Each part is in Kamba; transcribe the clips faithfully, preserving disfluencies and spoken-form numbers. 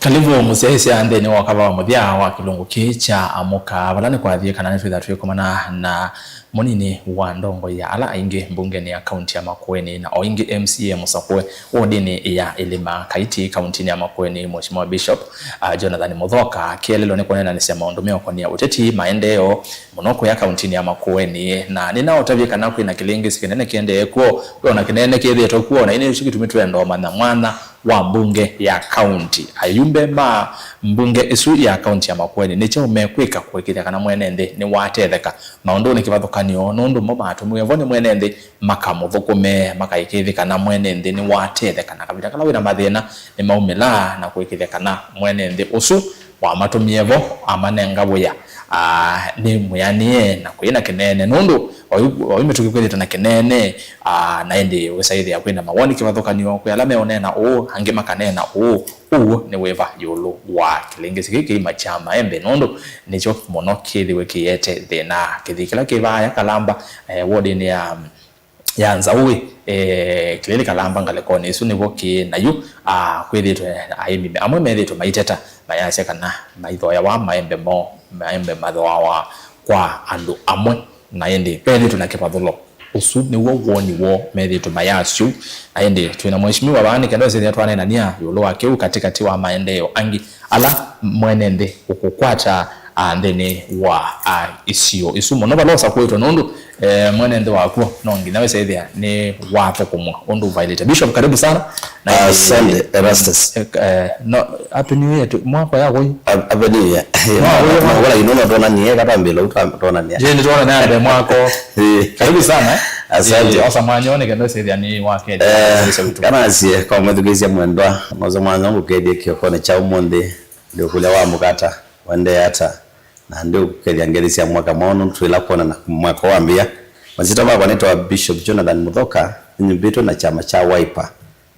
Kalivu mũsyaĩĩsya nthĩnĩ wa ũkava wa mũthya wa kĩlungu kĩĩ kya Amũka, vala nĩkwathiĩ kana nĩtwĩtha twĩkomana na mũnini wa ndongoi ya ala aingĩ mbungeni ya kaunti ya Makueni, na o ĩngĩ M C A mũsakũe wodinĩ ya Ĩlima Kaiti, kauntinĩ ya Makueni, Mheshimiwa Bishop, ah, Jonathan Muthoka, akĩelelwa nĩ kũneenanĩsya maũndũ meũkonia ũteti, maendeeo, mũno kũya kauntinĩ ya Makueni, na nĩnaũtavye kana kwĩna kĩlĩngĩsĩ kĩnene kĩendee kw'o, kwĩona kĩnene kĩthĩĩtwe kw'o, na ĩndĩ nĩkyo kĩtumi twenda ũmanya mwana wa mbunge ya kaunti. Ayumbe ma mbunge ĩsu ya kaunti ya Makueni nĩ kyaũ mekwĩka kũĩkĩĩthya kana mwene nthĩ nĩwatetheka maũndũnĩ kĩvathũkany'o, nũndũ mo matũmiwe vo nĩ mwene nthĩ makamũthũkũme, makaĩkĩĩthya kana mwene nthĩ nĩwatetheka, na kavinda kala wĩna mathĩna nĩmaumĩlaa na kũĩkĩĩthya kana mwene nthĩ ũsu wamatũmie vo amanenga wĩa, aa, nĩ mwĩanĩe na kwĩ na kĩneene, nũndũ oyu, oyu mĩtũkĩ kwĩthĩtwe na kĩneene, aa, na ĩndĩ wĩsaĩthĩa kwĩ na mawoni kĩvathũkany'o, kwĩ ala meũneena ũũ, angĩ makaneena ũũ. Ũu nĩ wĩva ĩũlũ wa kĩlĩngĩsĩ kĩĩ kĩima kya maembe, nũndũ nĩkyo mũno kĩthĩwe kĩete thĩna. Kĩthii kĩla kĩ vaaya Kalamba, eh, wodinĩ ya ya Nzaũĩ, eh, kĩlĩlĩ Kalamba ngalĩkonĩ ĩsu nĩvo kĩĩ nayu, ah, kwĩthĩtwe aĩmi amwe methĩtwe maiteta, mayasya kana maithoyawa maembe moo, maembe mathooawa kwa andũ amwe, na ĩndĩ vethĩtwe na kĩvathũlo. Ũsu nĩw'o woni woo methĩtwe mayasya ũu, na ĩndĩ twĩ na mheshimiwa vaa nĩ kenda ũsĩthĩa twaneenania ĩũlũ wa kĩu katĩkatĩ wa maendeeo angĩ ala mwene nthĩ ũkũkwata, a, nthĩnĩ wa, a, isio isu mũno vala ũsakũĩtwe, nũndũ, e, mwene nthĩ wakw'o no nginya wĩsethĩa nĩ wathũkũmwa ũndũ ũvaĩlĩte. Bishop, karibu sana. Na ĩndĩ, asante, Erastus. E, e, no, Happy New Year to, mwaka ya koi. Happy New Year. No, no, no, no, no, no, twonanie, katambĩla, twonania. Je, nĩ twonania mbee mwako. Ĩĩ. Karibu sana. Asante. Ĩĩ, osa mwanya one kenda ũsĩthĩa nĩ wakethĩa. Eh, kana asie, kwa mwĩthukĩĩsya mwendwa, nosa mwanya ngũkethie kĩokonĩ kya ũmũnthĩ. Ndĩ ũkũlya wa mũkata, ũendee ata? Na ndĩ ũkũkethya ngethi sya mwaka mwaũ nũndũ twĩla kwonana mwaka wambĩĩa. Masyĩtwa makwa nĩtawa Bishop Jonathan Muthoka, nĩnyumbĩtwe na kyama kya Wiper,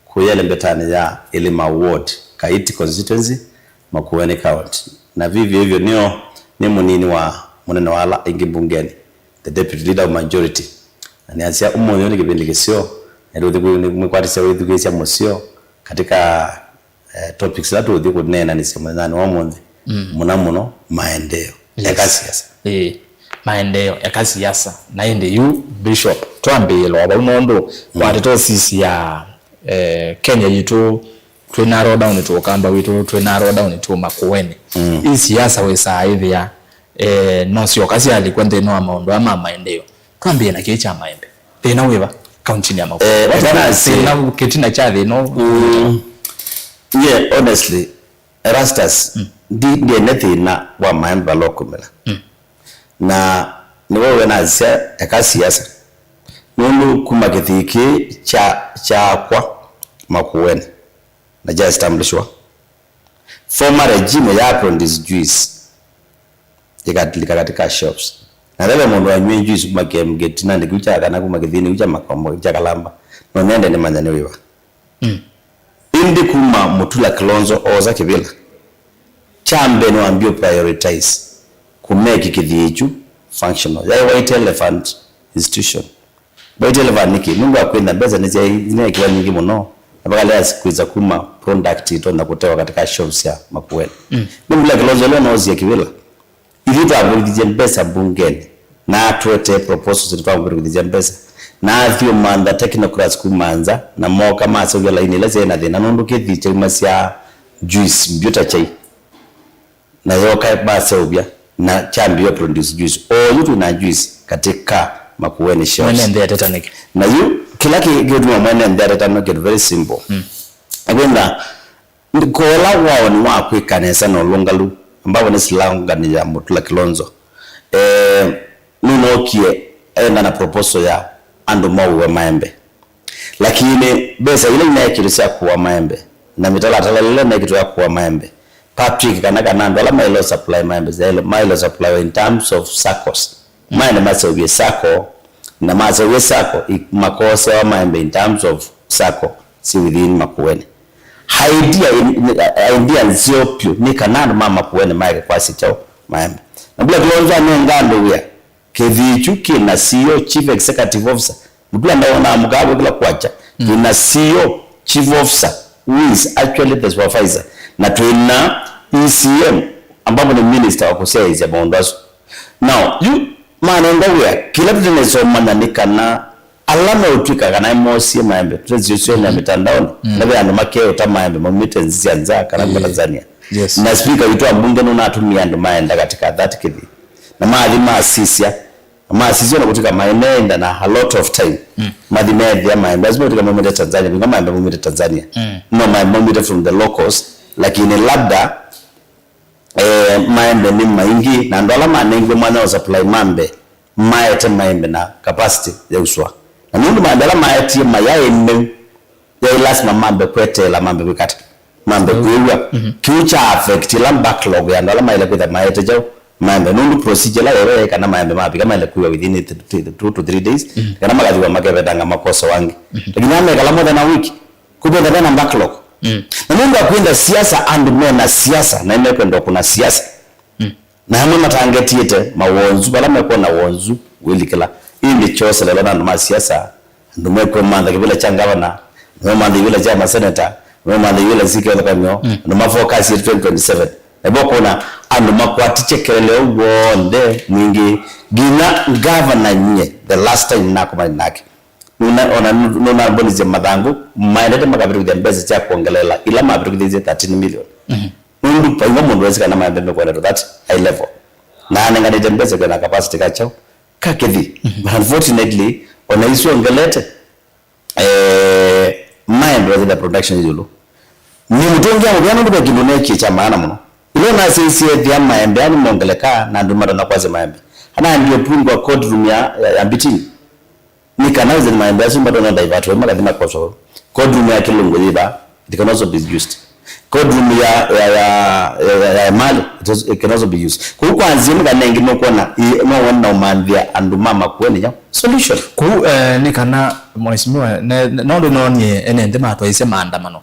kũya ĩlembetanĩ ya Ĩlima Ward, Kaiti Constituency, Makueni County. Na vivyo hivyo nĩo nĩ mũnini wa mũnene wa ala aingĩ mbungeni, the deputy leader of majority. Na nĩasya ũmũnthĩ nĩ kĩvĩndĩ kĩseo, na nĩtũthi kwĩ-, nĩmwĩkwatĩsya wĩthukĩĩsya mũseo katika eh, topics ila tũũthi kũneenanĩsya mũthenyanĩ wa ũmũnthĩ, mm, mũno mũno maendeeo. Yes. Eka siasa. Ĩĩ, maendeeo, eka siasa. Na ĩndĩ yu, Bishop, twambĩĩla o vau nũndũ, mm, watete ũsisya, eh, Kenya yitũ, twĩ narrow down to Ũkamba witũ, twĩ narrow down to Makueni. Mm. Ii siasa wĩsaa ĩthĩa, eh, no syoka syalikwa nthĩnĩ wa maũndũ aa ma maendeeo. Twambĩe na kĩĩ kya maembe. Thĩna wĩva kauntinĩ ya Makueni? Eh, eka nasi- thĩna, kĩtina kya thĩna ũũ? Mm, yeah, honestly, Erastus, mm, ndi-, ndiene thĩna wa maembe vala ũkumĩla. Mm. Na nĩwe we nasya eka siasa. Nũndũ kuma kĩthii kĩĩ kya, kyakwa Makueni, na kya establishwa. Former regime ya produce juice ĩkatilika katika shops. Na veve mũndũ wanywie juice kuma kĩemu kĩtinanĩ kĩu kya kana kuma kĩthĩnĩ kĩu kya Makombo, kya Kalamba. No nende nĩmanya nĩ wĩva. Mm. Ĩndĩ kuma Mutula Kilonzo oosa kĩvĩla, kya mbee nĩwambie prioritize kũmeki kĩthii kyu functional. Yaĩ white elephant institution. White elephant nĩkĩ? Nũndũ wa kwĩna mbesa nĩsyaĩ-, nĩneekiwa nyingĩ mũno, na vakalea kwĩsa kuma product itonya kũtewa katika shops sya Makueni. Mm. Nĩ Mutula Kilonzo ũla noosie kĩvĩla. Ithyĩ twavũthĩthisye mbesa mbungenĩ, na atũetee proposals, nĩtwavũthĩthisye mbesa. Na athiũmantha technocrats kuma nza, na mooka maseũvya laini ila syaĩ na thĩna, nũndũ kĩthii kyaumasya juice mbyũ ta kyai. Na yoka maseũvya, na kyambĩĩe produce juice. Oyu twĩ na juice katika Makueni shops. Mwene nthĩ ateta nĩkĩ? Na yu, kĩla kĩ-, kĩũtuma mwene nthĩ ateta nĩ kĩndũ very simple. Mm. Nĩkwenda, kola waoni wa kwĩka nesa na ũlũngalu, ambapo nĩ slogan ya Mutula Kilonzo. Eh, nũnookie enda na proposal ya andũ maũwe maembe. Lakini mbesa ila ineekĩtwe sya kũa maembe, na mĩtalatala ĩla ineekĩtwe ya kũa maembe, Patrick, kana, kana andũ ala maĩle supply maembe, maĩle supply in terms of saccos. Maende maseũvye sacco, na maseũvye sacco, i-, makosewa maembe in terms of sacco, si within Makueni. Idea, idea nzeo pyũ, nĩ kana andũ ma Makueni maeke kwasya kyaũ maembe. Na Mutula Kilonzo anenga andũ wĩa, kĩthii kyu kĩna C E O, Chief Executive Officer. Mutula ndawona mũkaa kwĩkĩla kwakya. Mm. Kĩna C E O, Chief Officer, who is actually the supervisor. Na twĩ na E C M, ambapo nĩ minister wa kũsyaĩĩsya maũndũ asu. Now, yu manengwa wĩa, kĩla tũtenaĩsomanya nĩ kana ala meũtw'ĩka kana mosie maembe, tũtesisyo na mitandaoni, na ve andũ makeũta maembe maumĩte nzĩ sya nza kana kuma Tanzania. Yes. Na speaker witũ wa mbunge nũnatumie andũ maenda katika that kĩthĩ. Na mathi masisya, masisya na kũtw'ĩka maenenda na a lot of time. Mathi methĩa maembe, asu mekũtw'ĩka maumĩte Tanzania, vinga maembe maumĩte Tanzania. No maembe maumĩte from the locals, lakini labda, eh, maembe nĩ maingĩ, na andũ ala manengiwe mwanya wa supply maembe, maete maembe na capacity ya ũsũa. Na nũndũ maembe ala maetie mayaĩ meu, yaĩ lasima mambe kweteela, mambe kwĩkata, mambe kwĩw'a. Kĩu kya affect ĩla backlog ya andũ ala maĩle kwĩtha maete kyaũ maembe, nũndũ procedure ĩla yaĩwe yaĩ kana maembe mavika maĩle kwĩw'a within th-, th-, two to three days, kana makathiwa makevetanga makosa wangĩ. Lakini amekala more than a week, kũvetha vena backlog. Na nũndũ wa kwenda siasa, andũ mena siasa, na nĩmekwenda kũna siasa. Na amwe matangetiĩte mawonzu, vala mekwona wonzu wĩlikĩla. Ĩndĩ kyoselelwa na andũ ma siasa, andũ mekwĩmantha kĩvĩla kya ngavana, andũ memantha kĩvĩla kya maseneta, andũ memantha kĩvĩla syĩ kĩvathũkany'o, andũ mafokasi twenty twenty-seven. Na vo kwona andũ makwatĩtye keleleo w'onthe mwingĩ, nginya ngavana nyie, the last time nakomana nake, Nũna-, ona nũ-, nũnambonisye mathangũ, maendete makavĩtũkĩthya mbesa sya kwongeleela ila mavĩtũkĩthĩisye thirteen million. Nũndũ vaingwa mũndũ wesĩ kana maembe mekwenda to that high level. Na anenganĩte mbesa kwĩna capacity ka kyaũ, ka kĩthĩ. But unfortunately, ona isu ongelete, eh, maembe wethĩte production ĩũlũ. Nĩ mũtũngĩa mũvea nũndũ ve kĩndũ neekie kya maana mũno. Ĩla nasyaisye ethĩa maembe aa nĩmongeleka na andũ nĩmatonya kwasya maembe. Kana ndio pungwa courtroom ya, ya, ya Mbitini. Nĩ kana wĩsĩ nĩ maembe asu matonya divert vai makathi makoswa vau. Courtroom ya Kĩlungu yĩ va, it can also be used. Courtroom ya, ya, ya, ya, ya, ya Emali, it was, it can also be used. Kũu kwa nzĩa nĩ kana ĩngĩ nũkwona, i-, nũwona na ũmanthĩa andũ ma Makueni ya solution. Kũu, eh, nĩ kana mheshimiwa, ne, ne, nondũ nonie ene nthĩ matwaisye maandamano.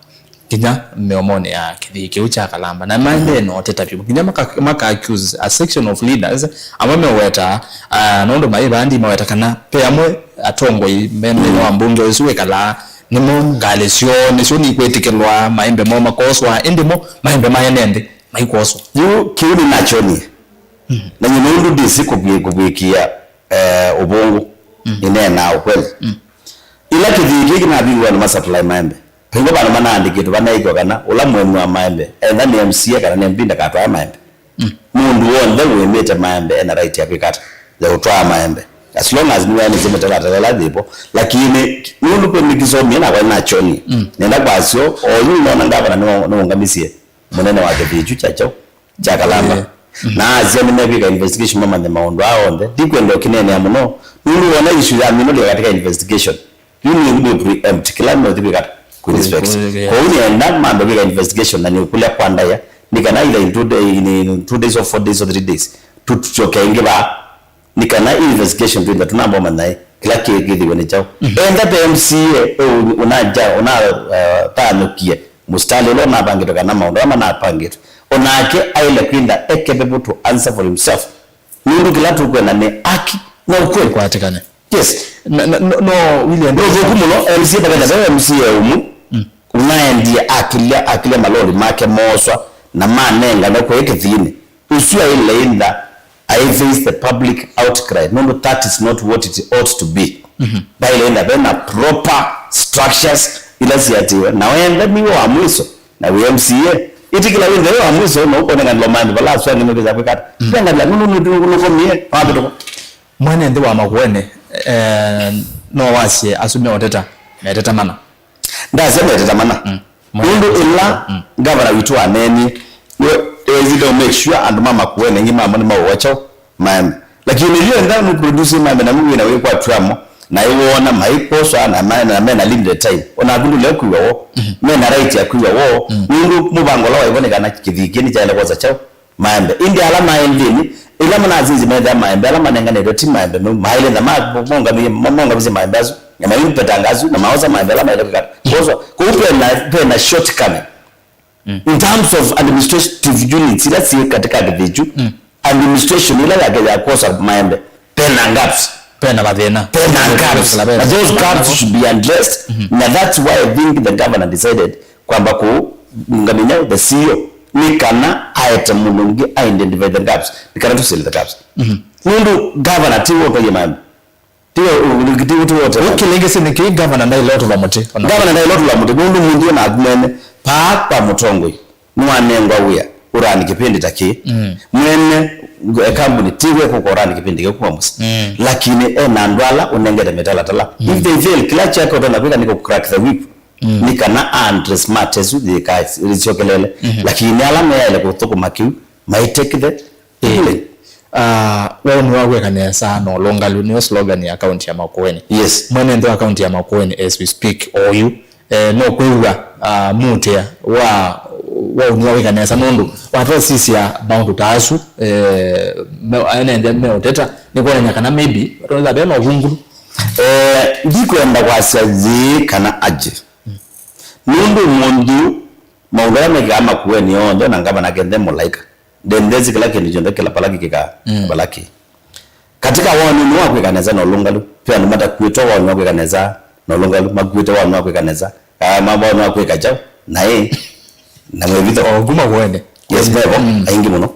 Nginya mĩomonĩ ya kĩthii kĩu kya Kalamba, na maendee na ũteta vyũ, nginya maka, maka accuse a section of leaders, amwe meũweta, ah, nũndũ maĩ vaa ndimaweta kana ve amwe atongoi me nthĩnĩ wa mbunge ũsu wĩkalaa, nĩmo ngalĩ syoo nĩsyo nikwĩtĩkĩlwa, maembe moo makoswa, ĩndĩ mo maembe maene nthĩ maikwoswa. Yu kĩu nĩnakyonie. Na nyie nũndũ ndĩsĩ kũvw'ĩ-, kũvw'ĩkĩa, eh, ũvũngũ, nĩneenaa ũkweli. Ĩla kĩthii kĩĩ kĩnavingũwa andũ ma supply maembe, vaingwa vandũ manaandĩkĩtwe vaneĩkĩwa kana ũla mũemi wa maembe, either nĩ M C A kana nĩ M P, ndakatwae maembe. Mũndũ w'onthe wĩmĩte maembe ena right ya kwĩka ata? Ya ũtwaa maembe. As long as nĩwaenĩsye mĩtalatala ĩla yĩvo. Lakini nũndũ kwĩ nĩkĩsomie nakwa nĩnakyonie. Nenda kwasyo, oyu nona ngavana nĩwa-, nĩwaũngamisye mũnene wa kĩthii kyu kya kyaũ kya Kalamba. Yeah. Na asya nĩmekwĩka investigation mamanye maũndũ aa onthe. Ndikwenda ũkĩneenea mũno, nũndũ wona issue ya minũlĩa katika investigation, you need to preempt kĩla nũthi kwĩka ata? Kũ-, kũ-inspect. Kũ-, yeah. Kwoou nĩenda mambe kwĩka investigation na nĩũkũlya kwa ndaĩa, nĩ kana either in two day, in, in two days or four days or three days, tũtyoke ĩngĩ vaa. Nĩ kana investigation twĩnthe tũnamba ũmanyae kĩla kĩ-, kĩthĩwe nĩ kyaũ. Enda pe M C A ũnaja, ũna, uh, thanũkie mũsitalĩ ũla ũnavangĩtwe kana maũndũ ala manavangĩtwe. Onake aĩle kwĩnda ekeve vau to answer for himself. Nũndũ kĩla tũkwenda nĩ haki na ũkweli. Kwatĩkane. Yes. Na, na, no, no, William. Nĩ ũthũku mũno, M C A pakenda ve M C A ũmũ. Ũnaendie akĩlya, akĩlya maloli make mooswa na manenganwa kwĩ kĩthiinĩ. Ũsu aĩle ĩnda, I face the public outcry, nũndũ that is not what it ought to be. Vaĩle ĩnda vena proper structures ila siatĩwe, na wenda nĩwe wa mwiso, na wĩ M C A. Ĩtĩkĩla wĩnthe wĩ wa mwiso, na ũkonenganĩlwa maembe vala asũanĩ mavĩsa kwĩka ata. Nengala, nũndũ nũkomie, wavĩtũka. Mwene nthĩ wa Makueni, eh, no wasye asu meũteta, meteta mana. Ndasya meteta mana. Nũndũ ĩla ngavana witũ waneenie, we, easile make sure andũ ma Makueni aingĩ mamo nĩmaũwa kyaũ maembe. Lakini yu enda nũproduce maembe na wĩna wĩkwatw'amo, na ĩwona maikwoswa na ma-, na mena limited time. Onaku ndũlea kwĩw'a woo. Mena right ya kwĩw'a woo. Nũndũ mũvango ũla waĩvo nĩ kana kĩthii kĩĩ nĩkyaĩle kwosa kyaũ maembe. Ĩndĩ ala maĩ nthĩnĩ, ĩla manasisye methĩa maembe ala manenganĩtwe ti maembe meu, maĩle na ma-, maũngamĩe, ma-, maũngamisye maembe asu, na maimpetanga asu, na maosa maembe ala maĩle kwĩka kwoswa. Kwoou pena, pena shortcoming. In terms of administrative units ila syĩ katika kĩthĩkyu, administration ila yake ya kwosa maembe, pena gaps. Pena mathĩna. Pena gaps. Na those gaps should be addressed. Na that's why I think the governor decided kwamba kũ-, Ngaminya the C E O, nĩ kana aete mũndũ ũngĩ a identify the gaps, nĩ kana to seal the gaps. Nũndũ governor ti we ũtwaie maembe. Ti we, ti we, ti we ũtwaie. Ũkĩlĩngĩsĩ nĩ kĩĩ governor ndaĩle ũtũla mũtĩ? Ona governor ndaĩle ũtũla mũtĩ, nũndũ mũndũ ona akumene paa kwa mũtongoi. Nĩwanengwa wĩa ũraani kĩpindi ta kĩĩ. Mwene ngo-, e, kambuni ti we kũka ũraani kĩpindi kĩu kuma mũsyĩ. Lakini e na andũ ala ũnengete mĩtalatala. If they fail, kĩla kyake ũtonya kwĩka nĩ kũ crack the whip. Nĩ kana a address matter asu yĩka-, yĩsyokelele. Lakini ala meaĩle kũthũkũma kĩu, mai take the blame. Ah, waũni wa kwĩka nesa na ũlũngalu nĩyo slogan ya kaunti ya Makueni. Yes. Mwene nthĩ wa kaunti ya Makueni as we speak oyu, eh, no kwĩw'a, ah, mũtĩa wa, wa ũnĩ wa wĩka nesa, nũndũ watwasisya maũndũ ta asu, eh, me-, ene nthĩ meũteta, nĩ kwonany'a kana maybe vatonyetha ve na ũvungũlu. Eh, ndikwenda kwasya yĩĩ kana aje. Nũndũ mũndũ maũndũ ala mekĩkaa Makueni onthe, na ngavana kenthe mũlaika. Ndendesĩ kĩla kĩndũ kyonthe kĩla pala kĩkĩkaa, pala kĩ. Katika woni nĩ wa kwĩka nesa na ũlũngalu, ve andũ matakuĩtwe woni wa kwĩka nesa na ũlũngalu, makuĩte woni wa kwĩka nesa, aa, ma woni wa kwĩka kyaũ, na ĩ, na mwĩvitho. O kuma kwene. Yes, mevo, aingĩ mũno.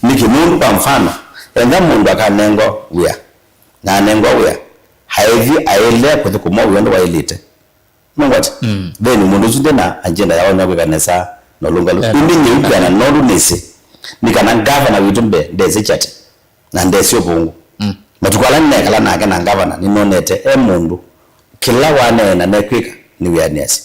Nĩkĩ nũndũ, kwa mfano, enda mũndũ akanengwa wĩa, na anengwa wĩa, aĩthi aĩle kũthũkũma wĩa ũndũ waĩlĩte. Nũngwati? Then mũndũ ũsu ndena agenda ya woni wa kwĩka nesa na ũlũngalu. Ĩndĩ nyie ũkwĩana nũndũ nĩsĩ nĩ kana ngavana witũ mbee ndesĩ kyate na ndesĩ ũvũngũ. Matukũ ala nĩnekala nake na ngavana, nĩnonete e mũndũ kĩla waneena nekwĩka nĩ wĩanĩasya.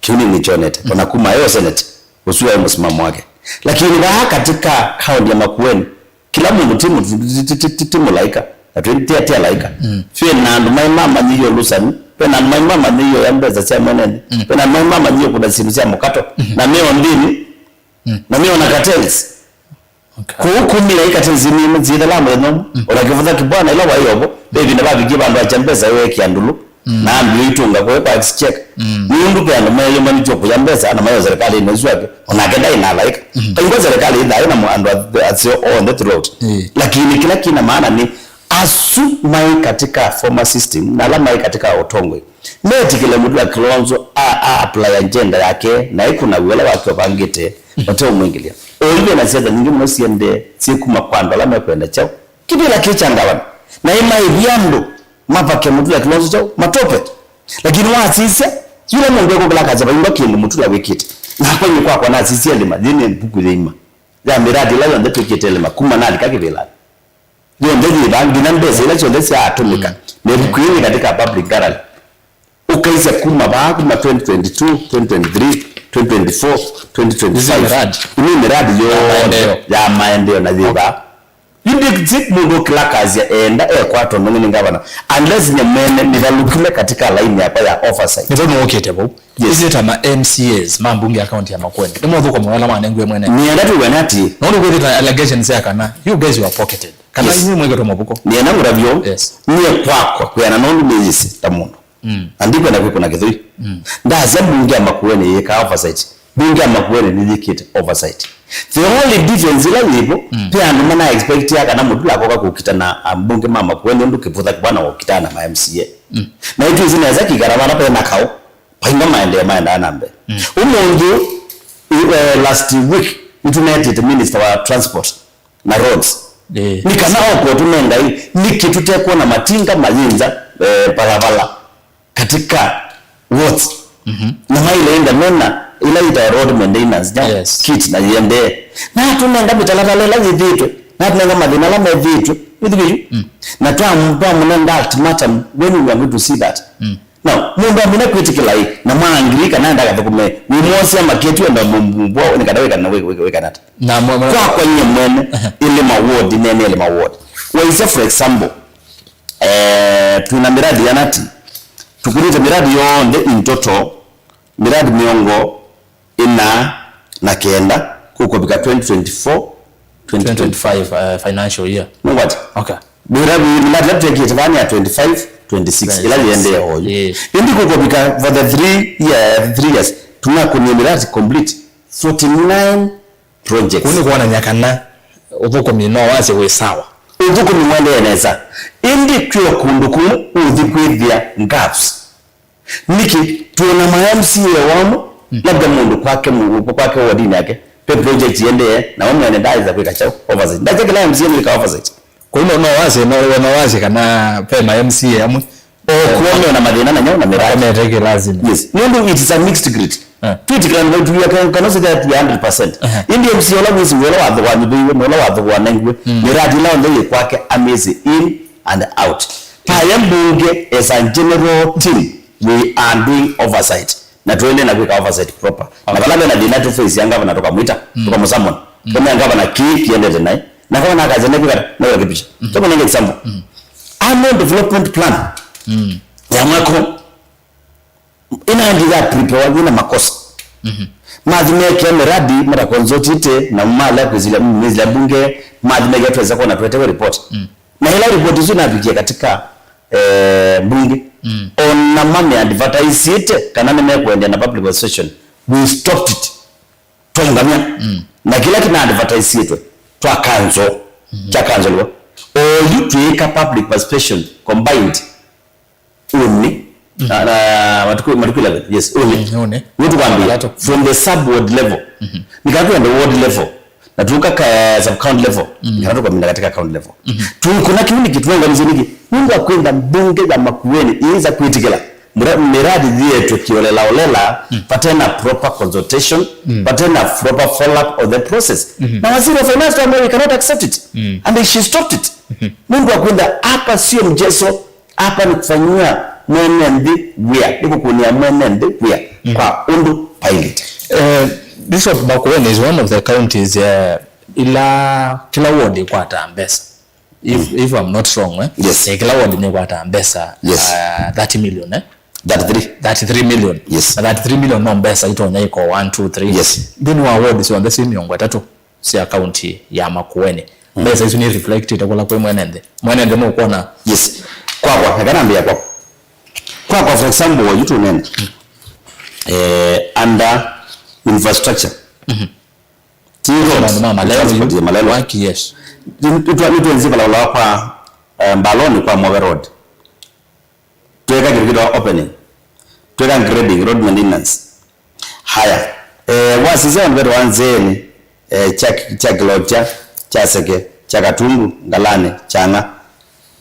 Kĩu nĩ nĩkyonete. Ona kuma e o senate, ũsu waĩ mũsimamo wake. Lakini vaa katika kaunti ya Makueni, kĩla mũndũ ti mũ-, ti, ti, ti, ti, ti mũlaĩka, na twĩ, ti, ti alaĩka. Ve na andũ maĩ mamanyĩie ũlũsani, ve na andũ maĩ mamanyĩie ũya mbesa sya mwene nthĩ, ve na andũ maĩ mamanyĩie kũna syĩndũ sya mũkato, na me o nthĩnĩ, na me o na cartels. Okay. Kũu kumĩla i cartels nĩ nzithela mũthenya ũmwe, ona kĩvũtha kĩbwana ĩla waĩ ovo, ve ĩvinda vavikie vandũ akya mbesa weekia ndũlũ, na ambĩĩa itũnga kũĩ kwa ex check. Nũndũ ve andũ meeyũmbanĩtye kũya mbesa na mayo serikalinĩ ũsu wake, onake ndaĩ na alaĩka. Kaingwa serikali ĩthaĩ na andũ ath-, aseo onthe throughout. Lakini kĩla kĩna maana nĩ asu maĩ katika former system na ala maĩ katika ũtongoi metĩkĩle Mutula Kilonzo a, a apply agenda yake na ĩkũna wĩa ũla wake ũvangĩte mateũmwingĩlya. Oyu ve na siasa nyingĩ mũno siendee syĩkuma kwa andũ ala mekwenda kyaũ. Kĩvĩla kĩ kya ngavana. Na ĩmaĩvi andũ mavake Mutula Kilonzo kyaũ matope. Lakini wasisya, yũla mũndũ ekũkĩla kasya vaingwa kĩndũ Mutula wĩkĩte. Nakwa nyie kwakwa nasisya ĩlĩma, yĩ nĩ mbuku yĩima ya mĩradi ĩla yonthe twĩkĩte ĩlĩma, kuma nalika kĩvĩlanĩ. Yonthe yĩ vaa, nginya mbesa ila syonthe syaatũmĩka. Na ĩvuku yĩĩ yĩ katika public gallery. Ũkaisya kuma vaa, kuma twenty twenty-two, twenty twenty-three, twenty twenty-four, twenty twenty-five. Isu nĩ miradi. Ĩno nĩ miradi yonthe ya maendeeo na yĩ vaa. Yu ndĩsĩ mũndũ ũkĩla kasya eenda ekwatwa nũng'e nĩ ngavana. Unless nye mwene nĩvalũkile katika laini yakwa ya oversight. Nĩvo nũũkĩte vau. Yes. Isu nĩ ta ma M C As ma mbunge ya kaunti ya Makueni. Nĩmo ũthũkũma wala manengiwe mwene. Nĩenda tũw'ane atĩ. No nĩkwĩthĩta allegations ya kana you guys were pocketed. Kana inyuĩ mwĩkĩtwe mũvuko. Nĩenda ngũtavye ũũ. Yes. Nyie kwakwa kwĩana nũndũ nĩyĩsĩ ta mũndũ. Na ndikwenda kwĩkũna kĩthũi. Ndasya mbunge ya Makueni yĩkaa oversight. Mbunge ya Makueni nĩyĩkĩte oversight. The only difference ĩla yĩvo, ve andũ mana expectia kana Mutula akoka kũkita na ambunge ma Makueni ũndũ Kĩvũtha Kĩbwana wakitaa na ma M C A. Na itwĩsĩ nesa kĩkala vala ve na kaũ, vainga maendeeo maendaa na mbee. Ũmũnthĩ, eh, last week, nĩtũnetĩte minister wa transport na roads. Nĩ kana okoe tũnengai, nĩkĩ tũtekwona matinga mayĩnza, eh, valvala katika wards. Na maile ĩnda mena ĩla yĩtawa road maintenance, ya, yes, kit na yĩendee. Na atũnenga mĩtalatala ĩla yĩthĩtwe, na atũnenga mathĩna ala methĩtwe. Wĩthukĩĩsyu? Na twa-, twamũnenga ultimatum, when we are going to see that? Now, mũndũ amina kwĩtĩkĩla ĩ, na mwa ngili kana enda kathũkũme, wĩmwosya makĩtu enda mũmbwa, nĩ kana wĩkana, wĩ-, wĩ-, wĩkanata. Na mwa-, mwa-, kwakwa nyie mwene, ĩlĩma ward, nene ĩlĩma ward. Waisya, for example, eh, twĩna miradi yanati, tũkũnĩte miradi yonthe in total, miradi mĩongo ĩna na kenda kũkũvika twenty twenty-four, twenty twenty-five, uh, financial year. Nũngwati? Okay. Miradi, miradi ĩla twekĩte vaa nĩ ya twenty-five, twenty-six, ĩla yĩendee oyu. Ĩĩ. Ĩndĩ kũkũvika for the three year, three years, tũnakũnie miradi complete forty-nine projects. Kũu nĩ kwonany'a kana ũthũkũmi no wasye wĩ sawa. Ũthũkũmi ũendee nesa. Ĩndĩ kwĩ o kũndũ kũmwe ũthi kwĩthĩa gaps. Nĩkĩ twĩna ma M C A wamo, Labda mũndũ kwake, mu-, kwake wodini yake, pe project yendee, na we mwene ndaĩsa kwĩka kyaũ, oversight. Ndakya kĩla M C A nĩwĩka oversight. Kwa hiyo no, no wasye, no, we no wasye kana pe ma M C A amwe. O kuo me na mathĩna na nyau na mĩradi. Mete kĩlasini. Yes. Nũndũ it is a mixed grid. Eh. Twĩtĩkĩlana, we, we can, cannot say that we are hundred percent. Eh. Ĩndĩ M C A ũla wĩsĩ wĩ ũla wathũkũa nyũmba iwe, nĩ ũla wathũkũa na iwe. Mm. Mĩradi ĩla yonthe yĩ kwake, amĩsĩ in and out. Paya mbunge, as a general team, we are doing oversight. Na tũendee na kwĩka oversight proper. Na vala ve na thĩna tũface ya ngavana tũkamwĩta, tũkamũsummon. Tũmwĩa ngavana kĩĩ kĩendete naĩ. Na ngavana akasya nĩkwĩka na ũrekebisha. Tũkũnenge example. Annual development plan ya mwaka ũũ ĩnaendie ya prepare yĩna makosa. Mathi mekĩa mĩradi matakonzotite na malea kwĩsĩla mĩsĩla mbunge, mathi mekĩa twesa kwona twetewe report. Na ĩla report isu navikie katika, eh, mbunge, ona mame advertisite kana nĩmekũendea na public participation, we stopped it. Twaũngamya. Na kĩla kĩna advertisitwe, twa cancel, kya cancelwa. Oyu twĩĩka public participation combined ũnĩ, na, na matukũ, matukũ eleven, yes, ũnĩ. Ũnĩ. Nĩ tũkwambia, from the sub ward level. Nĩkakwenda ward level. Na tuka ka sub county level, kana tũkamina katika county level. Tũikũna kĩu nĩkĩ, tũnaũngamĩsye nĩkĩ? Nũndũ wa kwenda mbunge ya Makueni ĩĩsa kwĩtĩkĩla mĩra-, mĩradi yĩetwe kĩolelaolela, vate na proper consultation, vate na proper follow up of the process. Na waziri wa finance tukamwambia, we cannot accept it. And she stopped it. Nũndũ wa kwenda hapa sio mchezo, hapa ni kufanyia mwene nthĩ wĩa, nĩ kũkũnĩa mwene nthĩ wĩa kwa ũndũ vailĩte. Eh, Bishop, Makueni is one of the counties, eh, ila kila ward ĩkwataa mbesa. If, if I'm not wrong, eh? Yes. Eh, kila ward nĩkwataa mbesa, yes, uh, thirty million, eh? Thirty-three. Thirty-three million. Yes. Na thirty-three million no mbesa itonya iko one, two, three. Yes. Nthĩnĩ wa ward syonthe syĩ mĩongo ĩtatũ sya kaunti ya Makueni. Mbesa isu nĩ reflected kũla kwĩ mwene nthĩ. Mwene nthĩ nũkwona. Yes. Kwakwa, eka nambĩĩa kwakwa. Kwakwa, for example, yu tũnene. Eh, under infrastructure. Ti roads. Maũndũ ma malelũ yu. Transport ya malelũ. Waki, yes. Nĩtwenzie valavola kwa, eh, Mbaloni kwa Move Road. Tweka kĩndũ kĩtawa opening. Tweka grading, road maintenance. Haya. Eh, wasisya vandũ vetawa Nzeeni, eh, kya, kya Kĩlokya, kya Seke, kya Katungu, Ngalani, Kyang'a.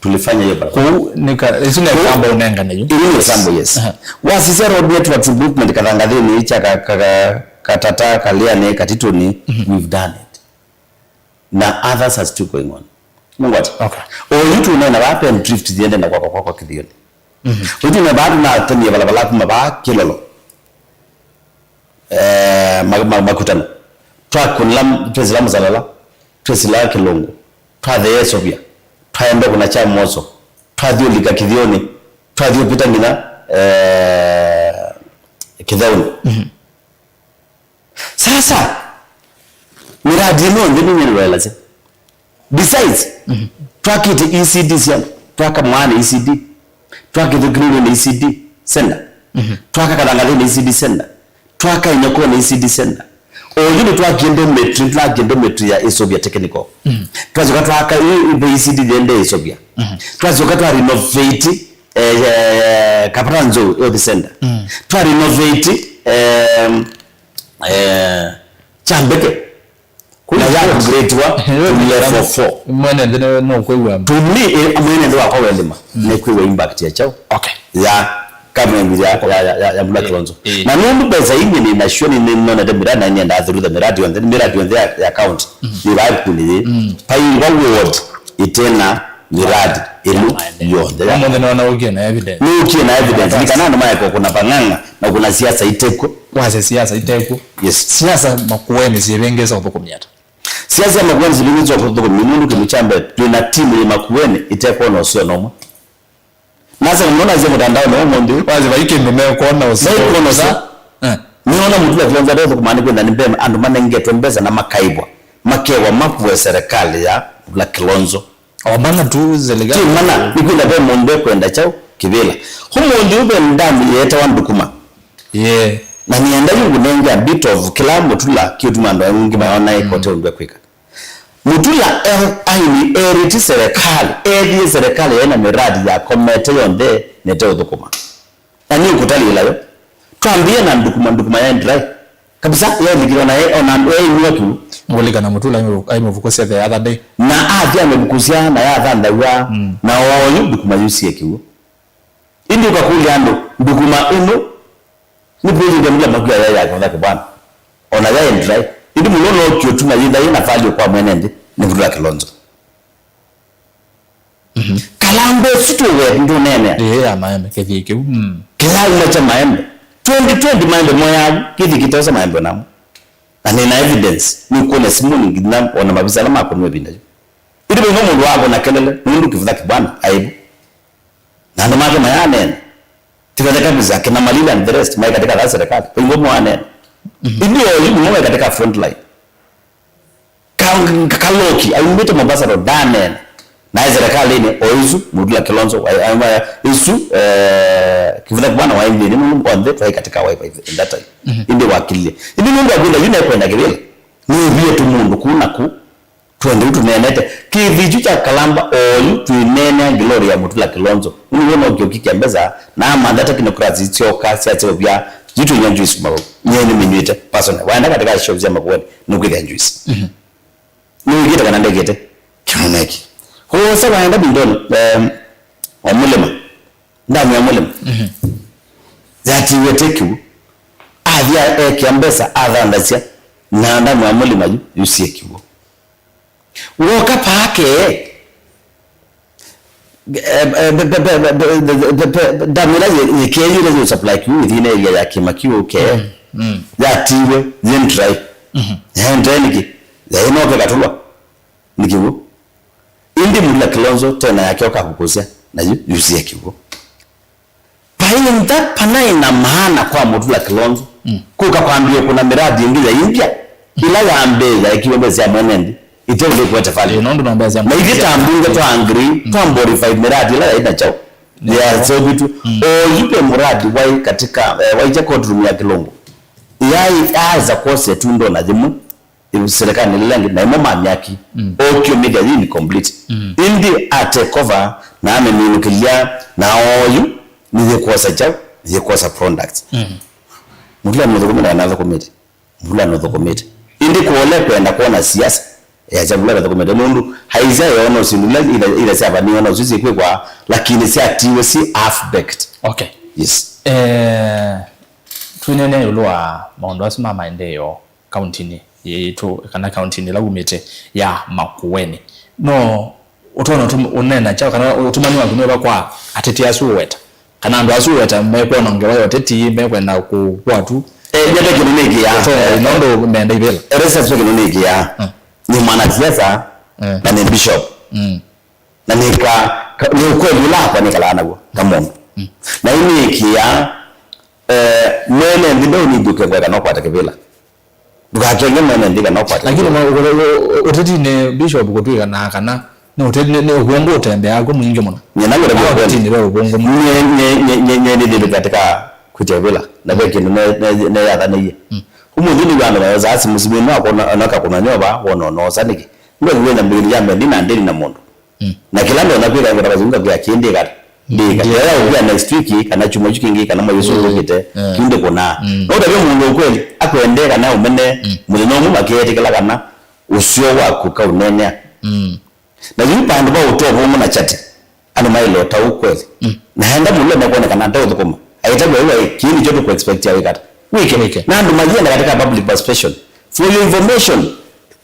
Tulifanya hiyo barabara. Kũu nĩ ka-, isu nĩ example ũnengane yu. Ĩĩ nĩ example, yes. Aha. Wasisya road networks improvement Kathangathĩnĩ, kya ka-, ka-, ka-, Katata, Kaliani, Katitũni, we've done it. Na others are still going on. Nĩngwati? Okay. Oyu tũneena vaa Penn Drift thiende na kwakwa kwakwa Kĩthioni. Oyu tũneena vaa tũnatemie valavola kuma vaa Kĩlolo. Eh, ma-, ma-, Makutano. Twakũnĩla, twesĩla Mũsalala, twesĩla Kĩlũngũ, twatheea Ĩsovya, twaenda kũna kya Mwoso, twathyũlika Kĩthioni, twathi ũpita nginya, eh, Kĩtheũnĩ. Sasa, mĩradi ĩno yonthe nĩnĩlwelasya. Besides, twakĩte E C D sya, twaka Mwaani E C D, twakĩte Kilungu E C D center, twaka Kathangathĩnĩ E C D center, twaka Inyokoni E C D center. Oyu nĩtwakie dormitory, nĩtwakie dormitory ya Ĩsovya Technical. Twasyoka twaka ĩ, ĩ, E C D yende Ĩsovya. Twasyoka twa renovate, eh, eh, Kapata Nzou Health Center. Twa renovate, eh, eh, Kyambeke. Na ya upgrade-wa to level four. Mwene nthĩ nĩ, no kwĩw'a. To me, eh, mwene nthĩ wakwa wendima, nĩ kwĩw'a impact ya kyaũ? Okay. Ya government ya, ya, ya, ya, ya Mũla Kilonzo. Eh. Na nũndũ mbesa ingĩ nĩ nasyo nĩ, nĩ nonete mĩradi na nĩendaa through the mĩradi yonthe, mĩradi yonthe ya, ya county. Nĩ vaa ikundi yĩ. Paingwa ward ĩtena mĩradi ĩno yonthe. Ũmũnthĩ nĩwona ũkie na evidence. Nĩ ũkie na evidence. Nĩ kana andũ maeka kũna pang'ang'a na kũna siasa itekuo. Wasya siasa itekuo. Yes. Siasa Makueni syĩvĩngĩĩsa ũthũkũmi ata? Siasa ya Makueni syĩvĩngĩĩsa ũthũkũmi nũndũ kĩndũ kya mbee, twĩ na timu yĩ Makueni ĩtekwona ũseo nomwe. Nasa mũno nasya mũtandaonĩ ũmũnthĩ. Wasya vai kĩndũ mekwona ũseo. Mekwona ũseo. Eh. Nĩona Mũtula Kilonzo atethũkũma nĩ kwĩtha nĩ mbee andũ manengetwe mbesa na makaĩvwa. Makew'a mavue serikali ya Mũtula Kilonzo. O mana tu serikali. Ti mana, nĩ kwĩtha ve mũndũ ekwenda kyaũ kĩvĩla. Ũmũnthĩ ũve ndamu yeetawa Ndukuma. Yeah. Na nĩenda yu ngũnenge a bit of kĩla Mũtula kĩũtuma andũ aingĩ mayona ĩkote ũndũ ekwĩka. Mũtula e-, aini erĩti serikali, ethie serikali yaĩ na mĩradi yakomete yonthe nete ũthũkũma. Na nĩ ũkũtalĩĩla yo. Twambĩĩe na Ndukuma, Ndukuma yaendelea. Kabisa, yaĩlĩkile ona ye, ona andũ yaĩmĩwa kĩw'ũ. Ngũlikana Mutula aimĩvu-, aimĩvukusya the other day. Na athi amĩvukusya na yathanthaw'a, mm, na oyu ndukuma yusie kĩw'ũ. Ĩndĩ ũkakũlya andũ, ndukuma ĩno nĩ president ya Mutula Makueni ya, ya Kĩvutha Kĩvwana. Ona yaĩ ndrai. Ĩndĩ mũno no kĩũtuma yĩtha yĩ na value kwa mwene nthĩ nĩ Mutula Kilonzo. Mhm. Kalamba ũsu tũwe ndũneenea. Ĩĩ, ya maembe, kĩthii kĩu. Mm. Kĩlauma kya maembe. Twenty twenty maembe moyavu, kĩthi kĩtosa maembe namo. Na nĩ na evidence, nĩ kuona simũ nginya ona mavisa ala makũniwe ĩvinda yu. Ĩndĩ vaingo mũndũ wavo na kelele, nũndũ Kĩvutha Kĩvwana aivu. Na andũ make mayaneena. Tiga the kabisa, kina Malila and the rest, mai katika that serikali. Vaingo mwaneena. Mhm. Ĩndĩ oyu nĩmo mai katika front line. Ka-, Kaloki, aumĩte Mombasa Road, ndaneena. Naĩ serikalĩnĩ, o isu, Mutula Kilonzo, wa-, wa-, wa-, isu, eh, Kĩvutha Kĩvwana waĩ nthĩnĩ, nũndũ onthe twaĩ katika Wiper in that time. Mhm. Ĩndĩ wakilile. Ĩndĩ nũndũ akwĩla, yu nekwenda kĩvĩla. Nĩvie tũmũndũ kũu na kũu. Twende ũtũneenete. Kĩthii kyu kya Kalamba oyu twĩneenea glory ya Mutula Kilonzo. Nĩw'o no kĩũki kya mbesa, na amantha technocrats syoka syaseũvya, yu twĩnywa juice mavau. Nyie nĩmĩnyw'ĩte, personally. Waenda katika shop sya Makueni, nũkwĩthĩa juice. Mhm. Nĩwĩkĩte kana ndekĩte? Kĩoneki. Kwosa waenda Bindoni, em, o mũlĩma. Ndamu ya mũlĩma. Mhm. Yatiwe tekiu. Athi ekĩa mbesa, athandasya. Na ndamu ya mũlĩma yu, yusie kiw'ũ. Woka pake, eh, eh, be-, be-, be-, ndamu ĩla yĩ-, yĩkeyĩle yĩ supply kiw'ũ ĩthi na area ya kĩma kiw'ũ ke. Mm, mm. Yatiwe, yĩ ndrai. Mhm. Yĩ ndrai nĩkĩ? Yaĩ noke katũlwa. Nĩ kĩw'ũ. Ĩndĩ Mutula Kilonzo tena yake ũkakũkũsya, na yu, yusie kĩw'ũ. Painda panaĩ na maana kwa Mutula Kilonzo, mm, kũka kwambĩĩa kũna mĩradi ĩngĩ ya India, ĩla ya mbee yaekiwe mbesa sya mwene nthĩ, ĩte ũndũ ĩkwete value. Ĩĩ, nũndũ no mbesa sya na ithyĩ ta mbunge twa agree, mm, twa modify mĩradi ĩla yaĩ na kyaũ, yeah, yaseũvĩtw'e. Mm. Oyu ve muradi waĩ katika, eh, waĩkya courtroom ya Kĩlũngũ. Yaĩ, yaasa kwosa ĩtunda ona yĩmwe. Serikali ĩla ĩngĩ, na ĩmwe mamyaki. Mm. Ũkĩũmĩthya yĩ incomplete. Mm. Ĩndĩ a take over, na amĩminũkĩlya, na oyu, nĩyĩkwosa kyaũ, nĩyĩkwosa products. Mm. Mutula nũthũkũmĩte kana nathũkũmĩte? Mutula nũthũkũmĩte. Ĩndĩ kũole kwenda kwona siasa, ya kya Mutula nathũkũmĩte. Nũndũ, aisya yona syĩndũ ila, ila, ila syavaniwe na ũsu syĩkwĩkwa, lakini syatiwe si half baked. Okay. Yes. Eh, twĩnene ĩũlũ wa maũndũ asu ma maendeeo kauntinĩ yitũ, kana kauntinĩ ĩla wumĩte ya Makueni. No ũtonya ũtũm-, ũneena kyaũ, kana ũtũmani waku nĩ ũva kwa ateti asu ũweta? Kana andũ asu ũweta mekwona ngewa ya ũteti, mekwenda kũkw'a tu? Eh, nyende kĩndũ nĩkĩaa. Ũtonya, eh, nũndũ menda ivĩla. Eresa tu kĩndũ nĩkĩaa. Mm. Nĩ mwanasiasa, mm, na nĩ bishop. Mm. Na nĩ ka, ka, nĩ ũkweli ũla akwa nĩkalaa naw'o ta mũndũ. Mm. Na ĩnĩkĩaa, eh, mwene nthĩ ndũnĩthũke ngweka no kwata kĩvĩla. Ndũkakenge mwene nthĩ kana ũkwate. Lakini ma-, ũ-, ũ-, ũ-, ũtetinĩ, Bishop, kũtw'ĩka na kana nĩ ũteti, nĩ, nĩ ũvũngũ ũtembeaa kw'o mwingĩ mũno. Nyie na ngwenda kwĩkweli. Ũtetinĩ ve ũvũngũ mũno. Nyie, nyie, nyie, nyie, nyie nĩthĩnĩte katika kwĩtya vĩla. Na ve kĩndũ ne, ne, ne, neyathanĩie. Mm. Ũmũnthĩ nĩ vandũ vayosaa simu, simu ĩno akona, ona kakũna nyova, wona ũnosa nĩkĩ? Ndio kwĩna mbĩlĩ ya mbeni na ndĩni na mũndũ. Mm. Na kĩla ndonya kwĩka ngwenda vasunga kwa kĩndĩ kata. Ndĩka. Ndio. Yaya ũkĩa next week, kana chuma isu kĩngĩ, kana mwai ũsu ũkĩte, mm, kĩndĩ kũna. Mm. No ndavyo mũndũ ũkweli, akwendee kana ũmene, mm, mũthenya ũmwe makĩetĩkĩla kana ũseo waku kaũnenea. Mm. Na yu pandũ va ũtovo ũmwe na chati, andũ mailota ũkweli. Mm. Na enda mũlũme kwonekana nda ũthũkũma. Aitavya ũwa, ĩ, kĩĩ nĩkyo tũkũ expect ya wĩkata. Wĩke. Wĩke. Na andũ mayenda katika public participation. For your information,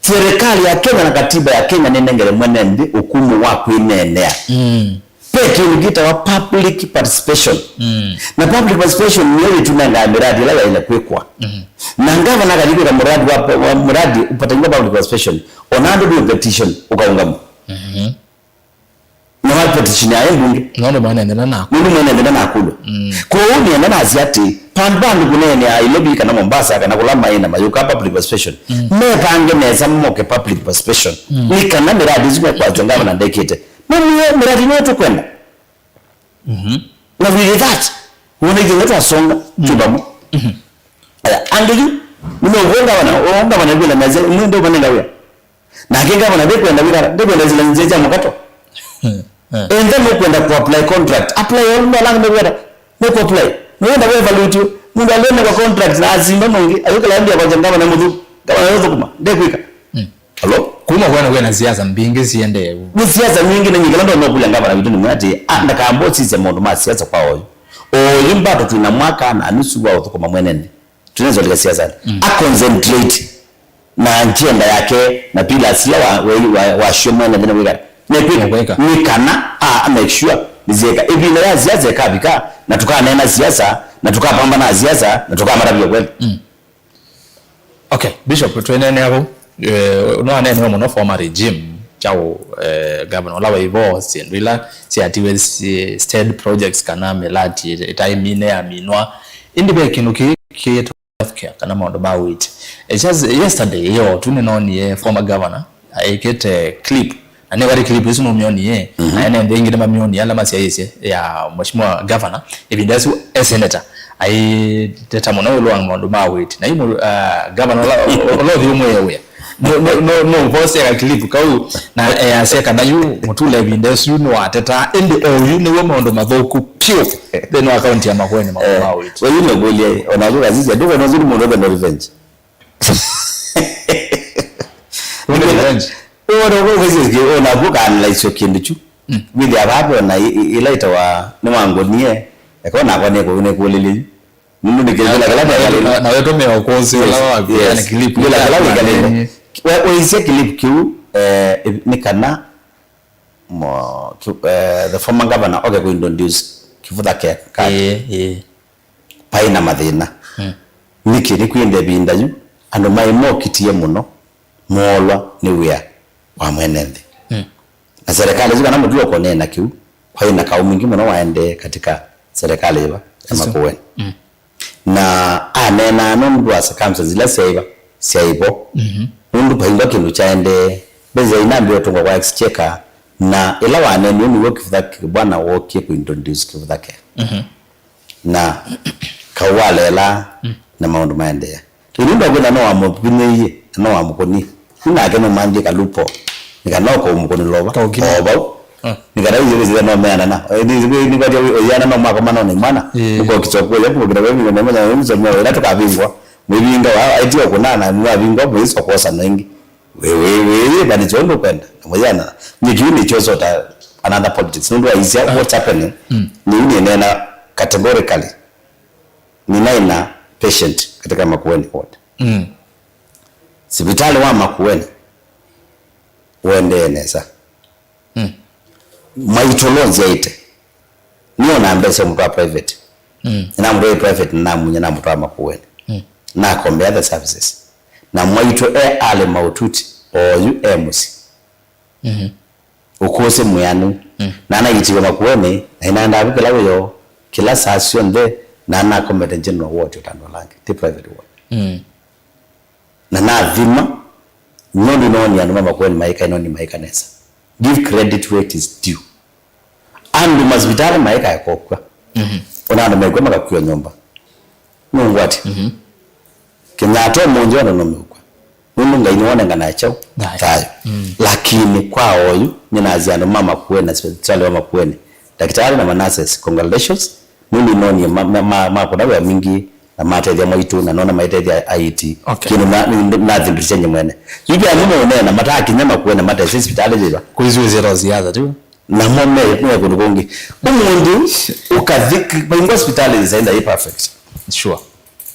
serikali ya Kenya na katiba ya Kenya nĩnengere mwene nthĩ ũkumu wa kwĩneenea. Mm. Ve kĩndũ kĩtawa public participation. Mm. Na public participation nĩyo yĩtũnengaa mĩradi ĩla yaĩle kwĩkwa. Mm. Na ngavana akathi kwĩka muradi wa, wa muradi ũpatanywa public participation, ona andũ nĩ petition ũkaũngamwa. Mm-hmm. Na wa petition ya mbunge. Nũndũ mwene nthĩ ndanakũlwa. Nũndũ mwene nthĩ ndanakũlwa. Mm. Kwoou nĩenda nasya atĩ, vandũ vandũ kũneenea Nairobi kana Mombasa kana kũla maĩ na mayũka public participation, mm, mevange nesa moke public participation. Mm. Nĩ kana mĩradi ĩsu mekwatw'a ngavana ndekĩte. Mamwĩe mĩradi nĩyo tũkwenda. Mhm. Na we did that. Wona ithuĩ twasonga, mm, twĩ vamwe. Mhm. Aya, angĩ yu, nĩmeũvũa ngavana, o ngavana kwĩla mese, nĩ ndũmanenga wĩa. Nake ngavana ndekwenda wĩkala, ndekwenda sila nzĩa sya mũkato. Eh, eh. Enda nũkwenda ku apply contract, apply, o nũndũ ala angĩ mekwenda, nũkũ apply. Nũyenda we evaluate, Mũndũ alĩnengwa contract na asinda nũngĩ, ayũkĩla ndia kwa ngavana mũthu, ngavana yothũkũma, ndekwĩka. Mm. Hello? Kuma kwena kwena siasa mbingĩ siendee. Nĩ siasa nyingĩ na nyingĩ, ĩla ndonokulia ngavana witũ nĩ mwatĩ, a, ndakamba ũsisye maũndũ ma siasa kwa oyu. Oyu mbato twĩna mwaka na nusu wa ũthũkũma mwene nthĩ. Tunaweza lika siasa. Mm. A concentrate na agenda yake na pillars ila wa, wa, wa, wasyo mwene nthĩ nĩ wĩka. Nĩ kwĩka. Nĩ kwĩka. Nĩ kana, a, a make sure nĩzieka. Ĩvinda ya siasa ĩkavika, na tũkaneena siasa, na tũkapambana na siasa, na tũkamatavya kweli. Mm. Okay, Bishop, tweneenea vau, eh, nĩwaneenewa mũno former regime kyaũ, eh, governor ũla waĩ vo, syĩndũ ila syatiwe si-, state projects kana mĩlati ĩtaĩ mine yaminwa. Ĩndĩ ve kĩndũ kĩ kĩĩtwa healthcare kana maũndũ ma ũiiti. Eh, just yesterday, yo tu nĩnoonie former governor aĩkĩte clip. Na nĩ vari clip ĩsu nũmyonie, mhm, na ene nthĩ ĩngĩ nĩmamyonie ala masyaĩĩsye ya Mheshimiwa Governor, ĩvinda ĩsu e senator, aiteta mũno ĩũlũ wa maũndũ ma wĩti. Na yu mũ-, ah, governor ũla, ũla ũthi ũmwĩe wĩa. No, no, no, no, ũvosea ka clip kau, na easya kana yu Mutula ĩvinda ĩsu nĩwatetaa, ĩndĩ oyu nĩw'o maũndũ mathũku piũ nthĩnĩ wa kaunti ya Makueni, maũndũ ma wĩti. Oyu nĩkũlya, onaku kasisya, ndũkona ũsu nĩ mũndũ ũthenda revenge. Nũndũ revenge. Ũnaku kaisyo kĩ, onaku kaanalyze kĩndũ kyu. Mm. Wĩthĩa vaa ve ona ĩ-, ĩ-, ĩla ĩtawa nĩwangonie, eka onakwa nĩkũ-, nĩkũlĩlye yu. Nũndũ nĩ kĩla kĩla na wetu-, na wetu meo kũsĩ, yes, ũla wa, yes, yani, clip kĩla kĩla wĩkalĩte. Wa-, waisye clip kĩu, eh, nĩ kana mo-, kĩ-, eh, the former governor oke kũ introduce Kĩvutha Care card. Ĩĩ, ĩĩ. Paĩ na mathĩna. Mm. Nĩkĩ? Nĩkwĩthĩa ĩvinda yu andũ maĩ mokitie mũno, moolwa nĩ wĩa wa mwene nthĩ. Mm. Na serikali ĩsu kana Mutula ũkoneena kĩu, kwaĩ na kaũ mwingĩ mũno waendee katika serikali ĩva ya Makueni. Mm. Na aneenaa nũndũ wa circumstances ila syaiva, syaivo. Mhm. Nũndũ paingwa kĩndũ kyaendee, mbesa inambie ũtũngwa kwa exchequer, na ĩla waneenie nĩw'o Kĩvutha Care, bwana wookie kũ introduce Kĩvutha Care. Mhm. Na kaũ walela, mm, na maũndũ maendeea. Ĩndĩ nũndũ wa kwĩthĩa no wamũvinyĩie, na no wamũkũnie. Yu nake nũmanthie ka loophole. Nĩ kana ũkaũmũkũnĩla o va. Kaũkina. O vau. Mm. Nĩ kana ĩthĩ wĩsĩthya no meanana. Nĩkwatya ũyana no mwakomana na imwana. Ĩĩ. Mũkokitwa kuoya, mũkokita kwa mĩmwe na mĩmwe mĩsomeo ĩla tũkavingwa. Mwĩvinga wa, aitiwa kũnana, mwavingwa, mwĩswa kwosa na ĩngĩ. Wĩ, wĩ, wĩ, wĩ, vanĩtyo ũndũ ũkwenda. Na mũyana. Nyie kĩu nĩkyo sort of another politics. Nũndũ wa isya, ah, what's happening. Mm. Nĩ yu nĩneena categorically. Ninaĩ na patient katika Makueni ward. Mm. Sivitalĩ wa Makueni ũendee nesa. Mm. Mwaitũ ũla ũnzyaĩte, nĩona mbesa mũtwaa private. Mm. Nĩnamũtwaie private, nĩnamunya, namũtwaa Makueni. Mm. Nakombea the services. Na mwaitũ e alĩ maũtuti, oyu e mũsyĩ. Mhm. Ũkũsĩ mwĩanĩu. Mm. Na anaitiwe Makueni, na inaendaa vu kĩla wĩoo, kĩla saa syonthe, na anakomete general ward ũtandũ lange, ti private ward. Mm. Na nathima, nũndũ nĩnoonie andũ ma Makueni maĩka, nĩnoonie maĩka nesa. Give credit where it is due. Andũ masivitalĩ maĩkae kokw'a. Mhm. Ona andũ mekw'a makakw'a nyũmba. Nũngwatya. Mhm. Kenyatta ũmũnthĩ ona nũmeũkw'a. Nũndũ Ngai nĩwonenganae kyaũ? Thayũ. Thayũ. Mm. Lakini kwa oyu, nĩnasya andũ ma Makueni na sivitalĩ wa Makueni, ndakĩtalĩ na ma nurses, congratulations. Nũndũ nĩnoonie ma-, ma-, ma-, makũna wĩa mwingĩ na matethya mwaitũ, na nona maitethya aiti. Okay. Kĩndũ na-, nĩ-, nathimbitisye nyie mwene. Yu ve andũ meũneena matakinya Makueni matesĩ sivitalĩ yĩva. Kwĩsĩ wĩsĩta siasa tu. Namo me, me kũndũ kũngĩ. Ũmũnthĩ ũkathi, vaingwa sivitalĩ nzaenda ĩ perfect. Sure.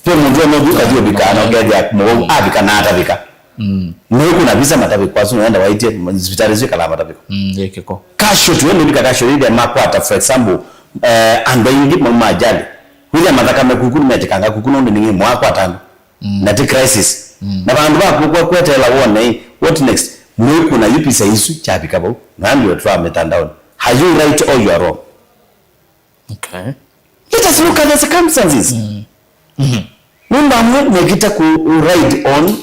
Pe mũndũ ũmwe ũkathi ũvika na ũkethĩa mũwau avika na atavika. Mm. Nĩkũna visa matavĩko asu naenda waitie sivitalĩ isu ikala matavĩko. Mm, ĩkĩko. Casualty, wende vika casualty, ĩndĩ makwata, for example, eh, andũ aingĩ mauma ajali. Wĩthĩa mathakame kuku nĩmetĩkanga kuku nũndũ nĩngĩ mwakwata andũ. Mm. Na ti crisis. Mm. Na vandũ va kũ-, kũ-, kweteela wone, what next? Mwĩkũna yu visa isu kyavika vau. Na ndio twa mitandaoni. Are you right or you are wrong? Okay. Let us look at the circumstances. Mm. Mm-hmm. Nũndũ amwe mekĩte kũ ride on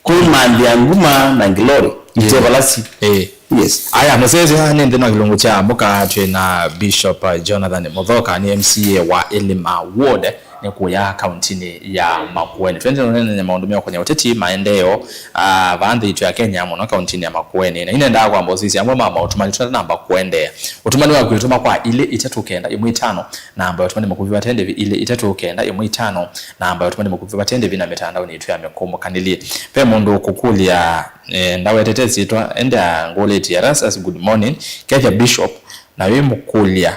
kũmanthĩa nguma na glory. Yeah. Ite valasi. Eh. Yes. Aya, mũsyaĩĩsya nĩ nthĩ na kĩlungu kya mũka twĩ na Bishop Jonathan Mũthoka, nĩ M C A wa Ĩlima Ward. nĩ kũya kauntinĩ ya Makueni. Twende tũneenany'a maũndũ meũkonĩa ũteti, maendeeo, ah, vaa nthĩ itũ ya Kenya, mũno kauntinĩ ya Makueni. Na inendaa kwamba ũsisya amwe ma maũtũmani tũtanamba kũendeea. Ũtũmani waku wĩtũma kwa ilĩ itatũ kenda ĩmwe itano, namba ya ũtũmani makuvi vate ndĩvi ilĩ itatũ kenda ĩmwe itano, namba ya ũtũmani makuvi vate ndĩvi na mĩtandaonĩ itũ ya mĩkũmũkanĩlye. Ve mũndũ ũkũkũlya, eh, ndawetete syĩtwa, enda ngũlĩtye Erastus, good morning. Kethya Bishop, na wĩmũkũlya,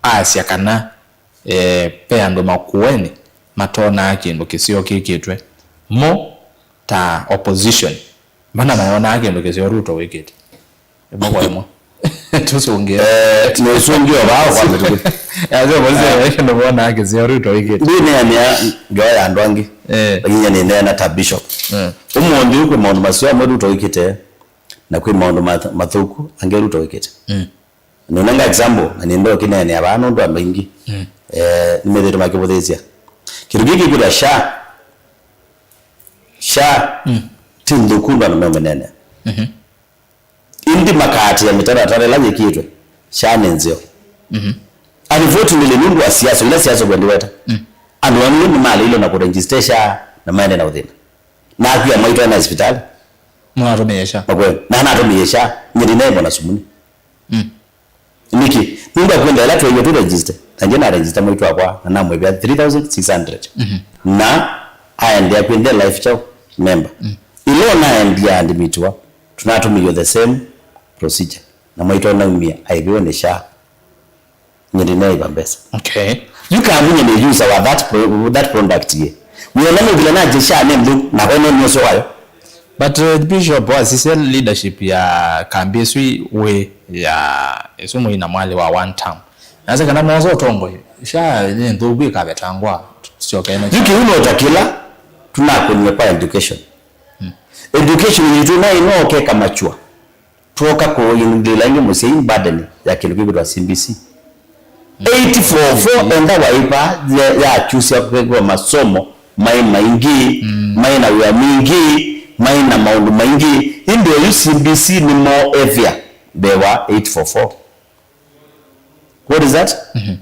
asya kana, eh, ve andũ Makueni matonaa kĩndũ kĩseo kĩkĩtwe mo ta opposition. Mana mayonaa kĩndũ kĩseo Ruto wĩkĩte. Ĩmwe kwa ĩmwe. Tũsũngĩe. Eh, nĩ ũsũngĩo vaa kwa mĩtũkĩ. Ya, sio, kwa sio, eh, kĩndũ wonaa kĩseo Ruto wĩkĩte. Ndĩneanĩa ngewa ya andũ angĩ. Eh. Lakini nĩneana ta Bishop. Mm. Ũmũnthĩ ũyũ kwĩ maũndũ maseo amwe Ruto wĩkĩte, na kwĩ maũndũ math-, mathũku angĩ Ruto wĩkĩte. Mm. Nĩũnenga example, na nĩenda ũkĩneenea vaa nũndũ andũ aingĩ, mm, eh, nĩmethĩĩtwe makĩvũthĩĩsya. Kĩndũ kĩkĩ kĩkwĩtwa SHA. SHA, mm, ti nthũku, andũ andũ meũmĩneenea. Mhm. Ĩndĩ makaatĩĩa mĩtaratara ĩla yĩkĩtwe, SHA nĩ nzeo. Mhm. Unfortunately, nũndũ wa siasa, ila siasa ũkwenda weta, mm, andũ aingĩ nĩmaleile na kũregister SHA na maende na ũthĩna. Na akwĩa maitwae na sivitalĩ. Mwanatũmĩie SHA. Makwe, na anatũmĩie SHA, nyie ndinaĩmwa na sumuni. Mm. Nĩkĩ? Nũndũ akwenda ĩla twaiwe tũ register. Na ndiĩ na register mwaitũ wakwa, na namwĩvĩa three thousand six hundred. Mhm. Na aendea kwĩnthĩa life kyaũ member. Mm. Ĩla ũnaendia andimitiwa, tũnatũmĩie the same procedure. Na mwaitũ naumia, aĩviwe nĩ SHA. Nyie ndinaĩva mbesa. Okay. Yu kambuni nĩ user wa that pro-, that product ye. Wĩona nũvila na SHA nĩ nthũ, na hwene nĩ ũsyo wayo. But, uh, Bishop, wasisya leadership ya kambi ĩsu wĩ ya ĩsu mũina mwalĩ wa one term. Nase kana mosa ũtongoi, SHA nĩ nthũku ĩkavetangwa, tũsyokene. Yu kĩu no ta kĩla tũnakũnie kwa education. Hmm. Education yitũ naĩ no ũkeka mature. Twoka kũingĩla ĩngĩ mũsyai burden ya kĩndũ kĩkwĩtwa C B C. Eight four four enda waipa ya, yakyusya kwĩkwa masomo maĩ maingĩ, mm, maĩ na wĩa mwingĩ, maĩ na maũndũ maingĩ. Ĩndĩ oyu C B C nĩ more heavier mbee wa eight four four. What is that? Mhm.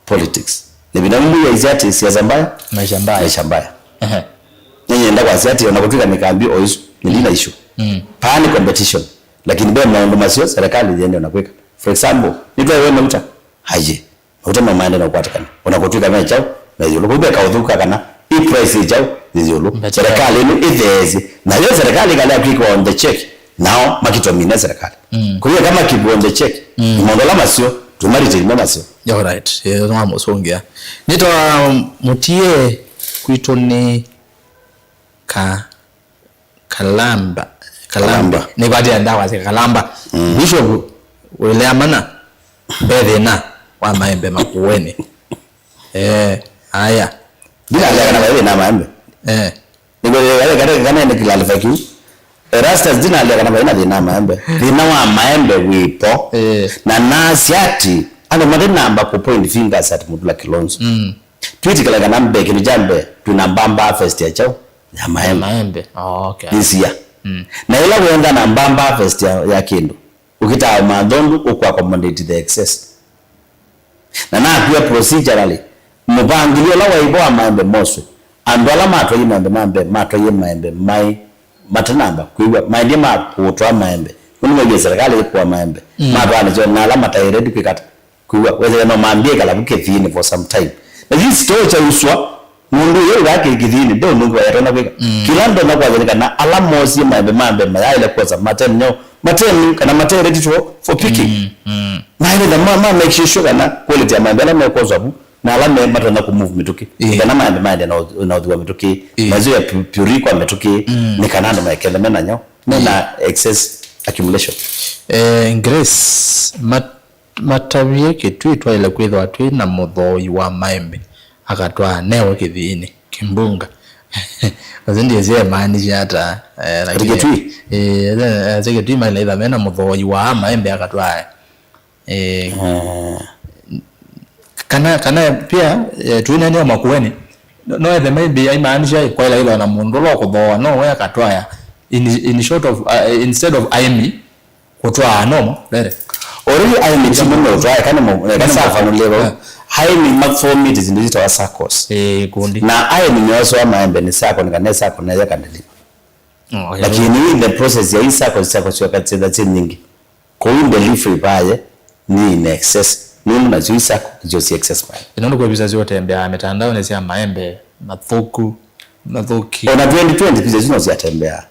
Politics. Nĩ vĩnya mũndũ yaisye atĩ siasa mbaya, maisha mbaya. Maisha mbaya. Ehe. Nyie nyenda kwasya atĩ ona kũtwĩka nĩ kambi o isu, nĩ ndina issue. Mm. Paa nĩ competition. Lakini ve maũndũ maseo serikali yĩendee na kwĩka. For example, nĩtwaĩwe mauta. Aye. Mauta no maende na ũkwatĩkana. Ona kũtwĩka me kyaũ, me ĩũlũ. Kũu ve kaũthũku ka kana, ĩ price ĩ kyaũ, ĩ ĩũlũ. Mbete. Serikali ĩno ĩtheesye. Na yo serikali ĩkalea kwĩkwa on the check. Nao makĩtũmina serikali. Mm. Kwa hiyo kama keep on the check, mm, maũndũ ala maseo, tũmaritĩri mo maseo. Alright, eh, no mũsũngĩa. Nĩtawa Mũtie, kwitũ nĩ Ka-, Kalamba. Kalamba. Kalamba. Nĩ vati ya ndawa sya Kalamba. Mm. Bishop, wĩlea mana, ve thĩna wa maembe Makueni. Eh, aya. Ndinalea kana ve thĩna wa maembe. Eh. Nĩkwĩthĩwa kana, kana, kana nĩ clarify kĩu. Erastus ndinalea kana vai na thĩna wa maembe. Thĩna wa maembe wĩpo. Eh. Na nasya atĩ, andũ mate namba kũ point fingers at Mutula Kilonzo. Mm. Twĩtĩkĩla kana mbee, kĩndũ kya mbee, twĩna Mbamba Fest ya kyaũ? Ya maembe. Maembe. Oh, okay. This year. Mm. Na ĩla wenda na Mbamba Fest ya, ya kĩndũ, ũkĩtaa mantha ũndũ ũkũ accommodate the excess. Na nakwĩa procedurally, mũvangĩlyo ũla waĩ vo wa maembe moswe, andũ ala matwaie maembe ma mbee, matwaie maembe maĩ matanamba kwĩw'a, maendie ma kũtwaa maembe. Nũndũ maiw'e serikali ĩkũa maembe, mm, matwaa nĩkyo, na ala mataĩ ready kwĩka ata? Kwĩw'a, wethĩa no mambie ĩkala vu kĩthiinĩ for some time. Na yu store kyauswa, mũndũ ũyũ wĩkaa kĩ-, kĩthiinĩ, nde ũndũ ũngĩ wayatonya kwĩka. Mm. Kĩla ndonya kwasya nĩ kana ala moosie maembe ma mbee mayaĩle kwosa mate nyo, mate new, kana mate ready for, for picking. Mm, mm. Maĩle ma, ma make sure kana quality ya maembe ala mekwoswa vu, na ala me, matonya kũ move mĩtũkĩ. Ĩĩ. Kana maembe maende na ũ-, na ũthi wa mĩtũkĩ. Ĩĩ. Na nzĩa ya pu-, puree kwa mĩtũkĩ, mm, nĩ kana andũ maekele mena nyo, mena, ĩĩ, excess accumulation. Eh, Grace, mat-, Matavye Kĩtui twaĩle kwĩthĩwa twĩ na mũthooi wa maembe akatwaa newe kĩthiinĩ, kimbunga. Asu ndiĩsĩ emaanisha ata, eh, lakini Kĩtui? Eh, eh, asu Kĩtui maĩle ĩtha mena mũthooi wa maembe akatwaa, eh, eh, kana, kana pia, eh, twĩneenea Makueni, no, no ethe maybe aimaanisha kwaĩle ĩthwa na mũndũ ũla ũkũthooa, no we akatwaya in, in short of, uh, instead of aimi, kũtwaa nomo, very. Already aĩ mĩtimu meũtwaa, eka nĩ mũ-, eka nĩ mũfafanũlĩe vau. Yeah. Aĩmi mafomĩte syĩndũ syĩtawa saccos. Ĩĩ, ikundi. Na aĩmi meosewa maembe nĩ sacco, nĩ kana sacco na yeka deliver. Oh, okay. Lakini in the process ya hii sacco, sacco syoka syĩtha syĩ nyingĩ. Kũu delivery vaye nĩ in excess. Nũndũ nasyo hii sacco nĩsyo syĩ excess vaye. Ĩno nĩ kwĩvisa syotembea mitandaoni sya maembe mathũku, mathũki. Ona twenty twenty visa isu no syatembea.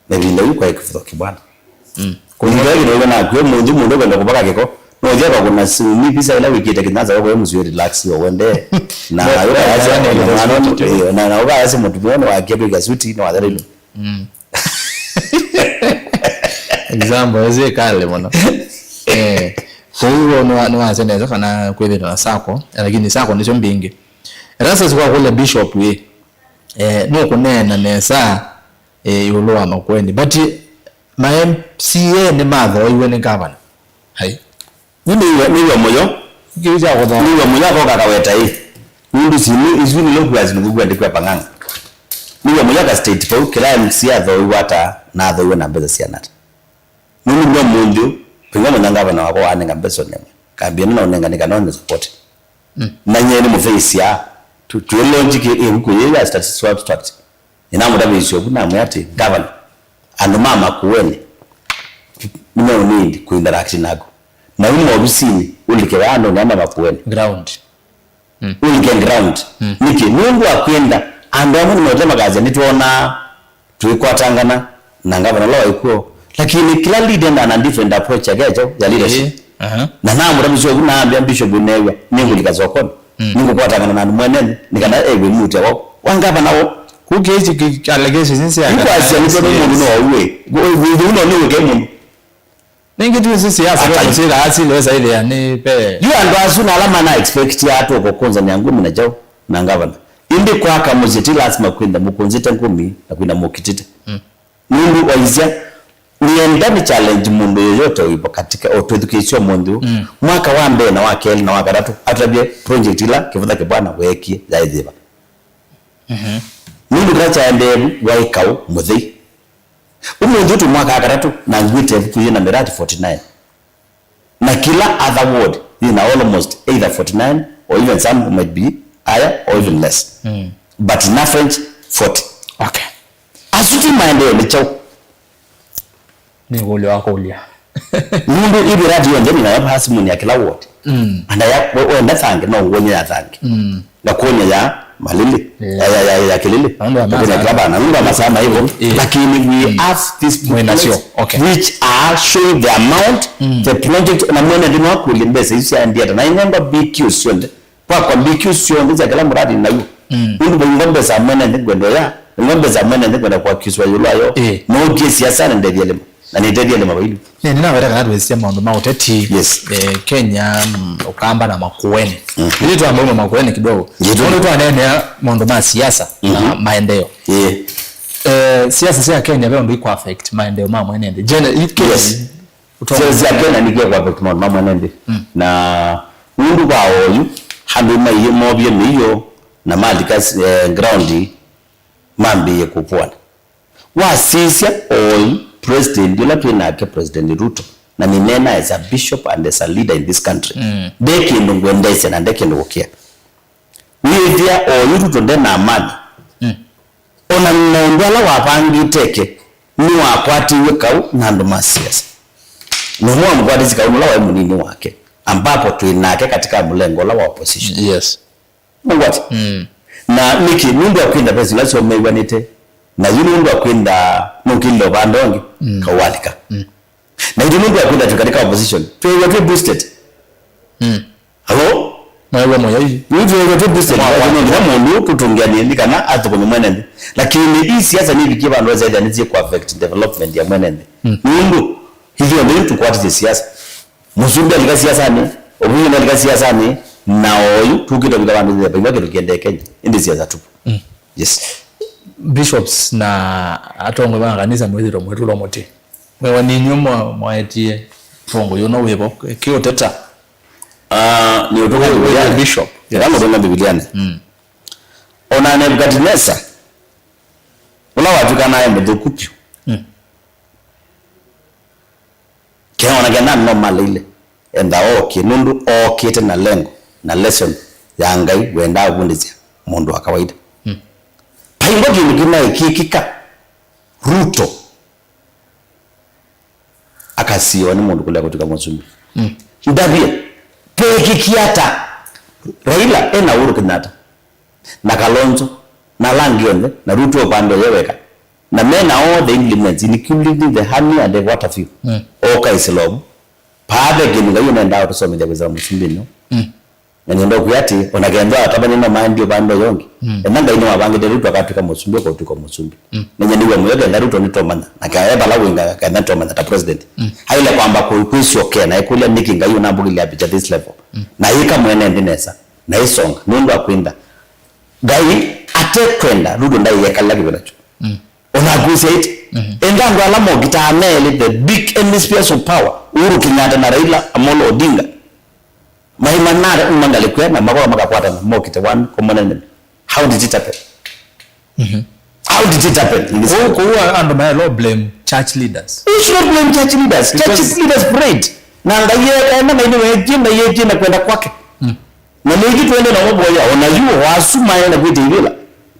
Na ĩvinda yu kwaĩ kĩvutho kĩbwana. Mm. Kũvika kĩndũ kĩu nakw'o mũndũ, mũndũ ũkwenda kũvaka kĩko, no ũthĩa kwa kuna sumi visa ĩla wĩkĩte kĩnyanza wako mũsyĩ relax yo wende. Na na ũkayasya na mwana, eh, na na ũkayasya mũtumia nĩ wakie kwĩka suti nĩ wathera ino. Mm. Example ĩsĩ ĩkalĩ mũno. Eh, kũu nĩ wa- nĩ wasya nesa kana kwĩthĩwa na sacco, lakini sacco nĩsyo mbingĩ. Erastus, kwa kũlya bishop ĩ, eh, nũkũneena nesa, eh, ĩũlũ wa Makueni. But ma M C A nĩmathooiwe nĩ ngavana. Ai. Nĩ nĩw'a, nĩw'a mũyo. Kĩu kya kũthooa. Nĩw'a mũyo akoka akaweta ĩ. Nũndũ sinĩ isu nĩ lokuas nĩ kũkwendekwa pang'ang'a. Nĩw'a mũyo aka state vau, kĩla M C A athooiwe ata na athooiwe na mbesa siana ata. Nũndũ nĩ ũmũnthĩ ũ, pengine mũnya ngavana wakwa wanenga mbesa nene. Kambia nĩ na ũnenga nĩ kana nĩ support. Mm. Na nyie nĩ mũfeisia. Tu, tu launch kĩ ĩvuku yĩĩ ya statistical abstract. Nĩnamũtavĩisye ũvu namwĩa atĩ, "Governor, andũ ma Makueni nĩmeũnindi kũinteract naku. Na uma ovisinĩ, ũlike vaa andũ nĩama Makueni." Ground. Mm. Ũlike ground. Mm. Nĩkĩ? Nũndũ wa kwenda andũ amwe nĩmeũte makasya, "Nĩtwonaa twĩkwatangana na ngavana ũla waĩ kw'o." Lakini kĩla leader endaa na different approach yake ya leadership. Ĩĩ, aha. Na namũtavĩsya ũvu naambĩa bishop, "Neew'a, nĩngũlika sokoni. Mm. Nĩngũkwatangana na andũ mwene nthĩ, nĩ kana ew'e muti wa, wa ngavana wo." Kũkĩĩsĩ kĩ-, allegations nĩ sya ikwasya nĩ tondũ mũndũ no auwe. Ũu no nĩ wĩke mũndũ. Nĩngĩ tu ĩsĩ siasa ve mũsyĩka asili wesa ĩthĩa nĩ pe. Yu andũ asu na ala mana expect atũ kũkũnzania ngumi na kyaũ na ngavana. Ĩndĩ kwaka mũsyĩ ti lasima kwĩnda mũkũnzĩte ngumi na kwĩnda mũkitĩte. Mm. Nũndũ waisya, nĩenda nĩ challenge mũndũ yoyote ũivo katika, o twĩthukĩĩsya ũmũnthĩ ũũ. Mm. Mwaka wa mbee na wa kelĩ na wa katatũ, atavye project ila Kĩvutha Kĩbwana weekie yaĩ yĩva. Mhm. Nũndũ kĩla kyaendee vu waĩ kaũ mũthei. Ũmũnthĩ ũtũ mwaka wa katatũ na nguĩte ĩvuku yĩ na miradi forty-nine. Na kĩla other ward yĩ na almost either forty-nine or even some might be higher or even less. Mm. But in average, forty. Okay. Asu ti maendeeo nĩ kyaũ? Nĩ kũlya wa kũlya. Nũndũ ĩ miradi yonthe nĩ nayo pasimuni ya kĩla ward. Mm. Andaya we- wenda thange no ngwonye ya thange. Mm. Ngakuonya ya Malili, yeah, ya, ya, ya, ya Kĩlili. Nũndũ wa ngakuonya masaa. Kĩla bana, nũndũ wa masaa maivo. Yeah. Lakini we, mm, have these booklets, mwĩnasyo, okay, which are showing the amount, mm, the project, na mwene nthĩ nĩwakũlya mbesa isu syaendie ata. Na inengwa B Q syonthe. Kwakwa B Q syonthe sya kĩla mũradi naw'o. Mm. Nũndũ vaingwa mbesa mwene nthĩ ngwenda ya, vaingwa mbesa mwene nthĩ ngwenda kwakiswa ĩũlũ ayo. Eh. Nũkie siasa na ndethie lima. Na nĩtethie lima vailu. Nĩ, nĩnaweta kana twĩsisya maũndũ ma ũteti. Yes. Eh, Kenya, mm, Ũkamba na Makueni. Mhm. Ili twambauma Makueni kidogo. Nĩtũ- Nũndũ twaneenea maũndũ ma siasa na, mhm, maendeeo. Yeah. Eh, siasa sya Kenya ve ũndũ ikwa affect maendeeo ma mwene nthĩ. Jene, i Kenya, yes. Ũtongoĩ. Sya, sya Kenya nĩkĩe kwa affect maũndũ ma mwene nthĩ. Mm. Na nũndũ wa oyu, andũ maiye movie mĩio na malika, eh, ground mambĩĩe kũvũana. Wasisya oyu president ũla twĩ nake, President Ruto, na nĩneena as a bishop and as a leader in this country. Mm. Nde kĩndũ ngwendeesya na nde kĩndũ gũkĩa. Wĩthĩa oyu Ruto nde na amani. Mm. Ona maũndũ ala wavangĩte eke, nĩwakwatĩiwe kaũ na andũ ma siasa. Na ũmwe wamũkwatĩsye kaũ nũla waĩ mũnini wake, ambapo twĩ nake katika mũlengo ũla wa opposition. Yes. Ũngwati? Mm. Na nĩkĩ? Nũndũ wa kwenda pesa ila syomeĩwanĩte, na yu nũndũ wa kwenda nũkĩlile ũvanda ũngĩ, mm, kawalika. Mm. Na itũ nũndũ wa kwenda twĩ katika opposition, twĩw'a twĩ boosted. Mm. Hello? Mwewe moyo yu. Yu twĩw'a twĩ boosted. Mwa- kwa nginya mũndũ tũtũngĩanie nĩ kana athũkũme mwene nthĩ. Lakini hii siasa nĩvikie vandũ weza ĩthĩa nĩsie ku affect development ya mwene nthĩ. Mm. Nũndũ, ithuĩ nthĩ tũkwatĩsye siasa. Mũsumbĩ alika siasanĩ, ũvũi alika siasanĩ, na oyu tũkĩte kũtha vandũ thĩtha vaigwa kĩndũ kĩendee Kenya. Ĩndĩ siasa tupu. Mm. Yes. Bishops na atongoi ma kanisa mwĩthĩtwe mwĩtũlo mũtĩ. Mwewa ninyu mwa- mwaetie tongoi ũno wĩvo kĩũteta. Ah, nĩ ũtũngwa Biblia. Bishop. Yes. Nĩ ũtũngwa Biblia. Mm. Ona Nebukadnesa, ũla watw'ĩka naĩ mũthũku vyũ. Mm. Kena ona kenda no maleile. Enda okie, nũndũ ookĩte na lengo na lesson ya Ngai wendaa kũvundĩsya mũndũ wa kawaida. Mm. Vaingwa kĩndũ kĩnaĩ kĩkĩka Ruto akasiĩwa nĩ mũndũ kũlea kũtw'ĩka mũsumbĩ. Mm. Ndavye, vekĩkie ata? Raila ena Uhuru Kenyatta, na Kalonzo, na ala angĩ onthe, na Ruto ũpande ũye weka. Na mena all the implements, including the honey and the water view. Mm. Oka isilovu. Paa ve kĩndũ Ngai ũnendaa ũtũsomethya kwĩsĩla mũsumbĩnĩ. Mm. Na nĩenda kwĩa atĩ, ona kenda atavany'e no maendie ũvande ũyo ũngĩ. Mm. Ena Ngai nĩwavangĩte Ruto akatw'ĩka mũsumbĩ, ũkotw'ĩka mũsumbĩ. Mm. Nĩnye nĩw'a mũyo kenda Ruto nĩtomanya. Na kaya vala wĩnga kenda tomanya ta president. Mm. Aile kwamba kũ-, kwĩsyokea na ekũlya nĩkĩ Ngai ũnambũkĩlya picha this level. Mm. Na yĩka mwene nthĩ nesa. Na ĩsonga. Nũndũ akwenda. Ngai atekwenda, Ruto ndaiyekala kĩvĩla kyu. Mm. Ona akwĩsya ĩtĩ. Mm-hmm. Enda andũ ala mokitaa melĩ, the big hemispheres of power, Uhuru Kenyatta na Raila Amolo Odinga. Maimanaa uma ngalĩko ĩla na makola makakwatana, mokite one common enemy. How did it happen? Mhm. How did it happen? Kũu, kũu andũ maelo blame church leaders. You should not blame church leaders. Because church leaders prayed. Na Ngai e-, ena Ngai nĩweekie, Ngai eekie na kwenda kwake. Mm. Na nĩngĩ twende na mavoya, ona yu o asu maenda kwĩtĩĩvĩla.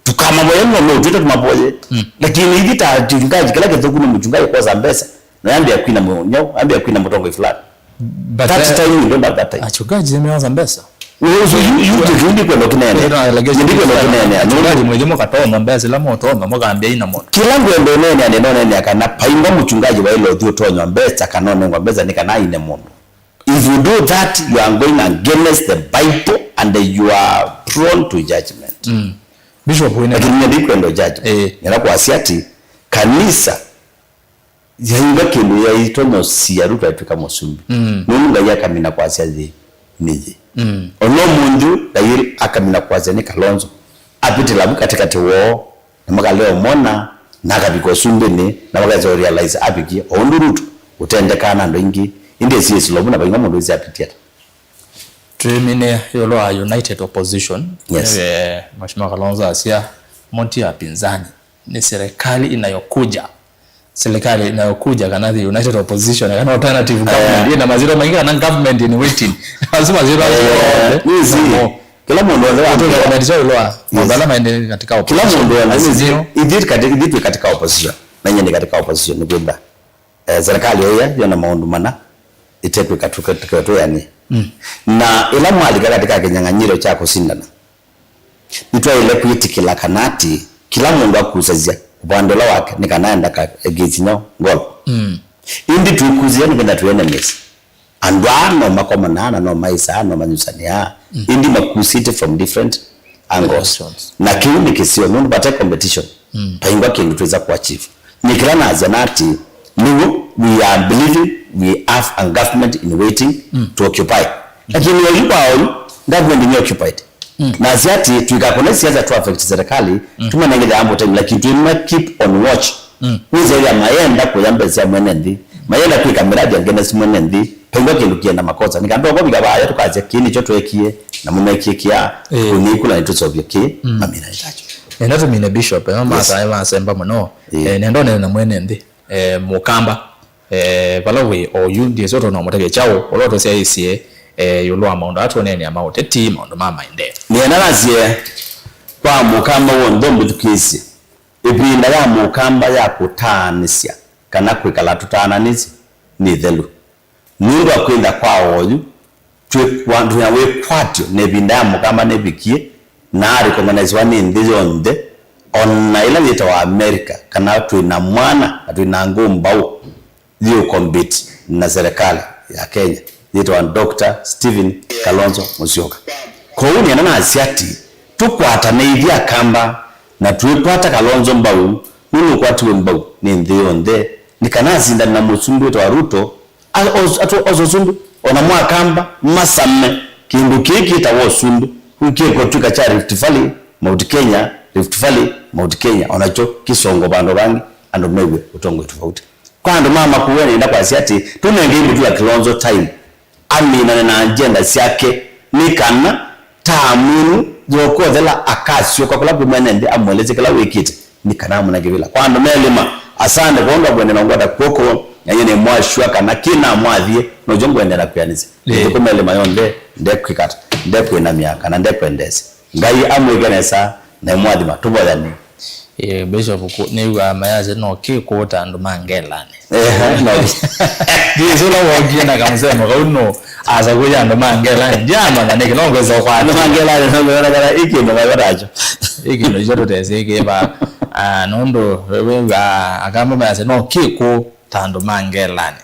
Tũkamavoya no, no, twĩte tũmavoye. Mm. Lakini ithi ta chungaji kĩla kĩthũku nĩ mũchungaji kwosa mbesa. Na yambia kwina mũnyau, yambia kwina mũtongoi fulani. But that, eh, time you don't have that time. Achungaji nĩmeosa mbesa. Wewe, so you, you, you, you, ndikwenda ũkĩneenea. Ndikwenda ũkĩneenea. Achungaji mwĩthĩ mũkatonywa mbesa ila mũtonywa, mũkambia ina mũndũ. Kĩla ngwenda ũneenea nĩ noneenea kana paimba mũchungaji waĩle ũthi ũtonywa mbesa kana ũnengwa mbesa nĩ kana aine mũndũ. If you do that, you are going against the Bible and you are prone to judgment. Mm. Bishop, wĩna. Lakini ndikwenda judge. Eh. Nĩla kwasya ati kanisa yaĩva kĩndũ yaitonya ũsia Ruto atw'ĩka mũsumbĩ. Mm. Nũndũ Ngai akamina kwasya yĩ, nĩ yĩ. Mm. Ona ũmũnthĩ Ngai akamina kwasya nĩ Kalonzo. Apitĩla vu katĩkatĩ woo, na makalea ũmwona, na akavika ũsumbĩnĩ, na makesa realize avikie, o ũndũ Ruto ũtendekaa na andũ aingĩ, ĩndĩ esi ĩsilovu na vaingwa mũndũ ĩsi apitie ata. Twĩmine ĩũlũ wa united opposition. Yes. Eh, Mheshimiwa Kalonzo asya, "Mũti apinzani, ni serikali inayokuja." Serikali inayokuja kana the united opposition, kana alternative government. Eh. Ina mazito maingi kana government in waiting. Asu mazito asu eh, othe. Nĩsĩ, kĩla mũndũ wothe wa kĩla mũndũ wothe nĩsĩ, ithuĩ kati-, ithuĩ twĩ katika opposition. Na nyie nĩ katika opposition, nĩ kwĩmba. Eh, serikali ĩya yona maũndũ mana ĩtekwĩka tũke-, tũke-, twĩanĩe. Mm. Na ĩla mwalika katika kĩnyang'anyĩro kya kũsindana, nĩtwaĩle kwĩtĩkĩla kana atĩ kĩla mũndũ akusasya ũvande ũla wake nĩ kana enda ka-, ekĩsye ngolo. Mm. Ĩndĩ twĩkusĩsya nĩ kenda twĩ enemies. Andũ aa no makomanaa na no maĩsaa, no manyusanĩaa, mm, ĩndĩ makusĩte from different angles. Directions. Na kĩu nĩ kĩseo, nũndũ vate competition, mm, vaingwa kĩndũ twĩsa kũachieve. Nĩ kĩla nasya na atĩ, nĩw'o we are believing we have a government in waiting, mm, to occupy. Lakini oyu kwa oyu, government nĩ occupied. Mm. Na si ati tuikakone siasa tu affect serikali, mm, tumanenge the ample time, lakini tuima keep on watch. Mm. Nĩsya mayenda kũya mbesa sya mwene nthĩ, mayenda kwĩka miradi against mwene nthĩ, paingwa kĩndũ kienda makosa. Nĩ kana tũkavika vaya tũkasya, "Kĩĩ nĩkyo twekie, na mũmekie kĩa, eh, kũnĩ kula nĩtũsovye kĩ, mm, mamina ĩtakyo." Nenda tũmine Bishop, eh, yes, matae masemba mũno. Eh. Eh, nenda ũnene na mwene nthĩ, eh, Mũkamba. Eh, vala wĩ oyu, ndiĩsĩ ũtonya ũmũtavya kyaũ, ũla ũtũsyaĩĩsye, eh, ĩũlũ wa maũndũ aa tũneenea ma ũteti, maũndũ ma maendeeo. Nĩenda nasye kwa Mũkamba w'onthe ũmbĩthukĩĩsye, ĩvinda ya Mũkamba ya kũtaanĩsya kana kwĩkala tũtaananĩsye nĩ ĩthelu. Nũndũ wa kwĩtha kwa oyu, twĩ-, wa-, twĩna wĩkwatyo na ĩvinda ya Mũkamba nĩvikie, na arecognizewa nĩ nthĩ yonthe, o na ĩla yĩtawa America, kana twĩ na mwana na twĩ na ngũ mbau yĩũkompete na serikali ya Kenya yĩtawa Doctor Stephen Kalonzo Musyoka. Kwoou nĩenda nasya atĩ tũkwatanĩithye Akamba na twĩkwata Kalonzo mbau, nũndũ ũkwatiwe mbau nĩ nthĩ yonthe, nĩ kana asindane na mũsumbĩ wĩtawa Ruto, A-, os-, atũ-, os-, ũsumbĩ, ona Akamba, masame kĩndũ kĩĩ kĩtawa ũsumbĩ, kĩkũtw'ĩka kya Rift Valley, Mount Kenya, Rift Valley, Mount Kenya, onakyo kĩsongo vandũ vangĩ, andũ mew'e ũtongoi tofauti. Kwa andũ ma Makueni, nĩenda kwasya atĩ, tũnengei mũtũa Kilonzo time, aminane na agenda syake, nĩ kana taamu ĩno yokũthela akasyoka kũla kwĩ mwene nthĩ amũelesye kĩla wĩkĩte. Nĩ kana amũnenge vĩla. Kwa andũ me ĩlĩma, asante kwondũ wa kũendeea na ngwata kw'oko, na nyie nĩ mwasua kana kĩ namwathie, nokyo ngũendeea na kwĩanĩsya. Ĩĩ. Nĩthũkũme ĩlĩma yonthe, ndekwĩka ata? ndekwĩnamya kana ndekwendesya. Ngai amwĩke nesa na ĩmwathima. Tũvoyane. Ĩĩ, Bishop, kũ-, nĩw'aa mayasya no kĩkũũ ta andũ ma ngelanĩ. Ehe, no. Ndiĩsĩ ũla wookie na kamũsemo kau no asakũya andũ ma ngelanĩ. Ndiamanya nĩkĩ, no ngwĩsa ũkwata. Andũ ma ngelanĩ, no ngwĩsa kana ĩ kĩndũ maivatacho. Ĩ kĩndũ icho tũtesĩkĩva. Ah, nũndũ wĩw'aa akamba mayasya no kĩkũũ ta andũ ma ngelanĩ.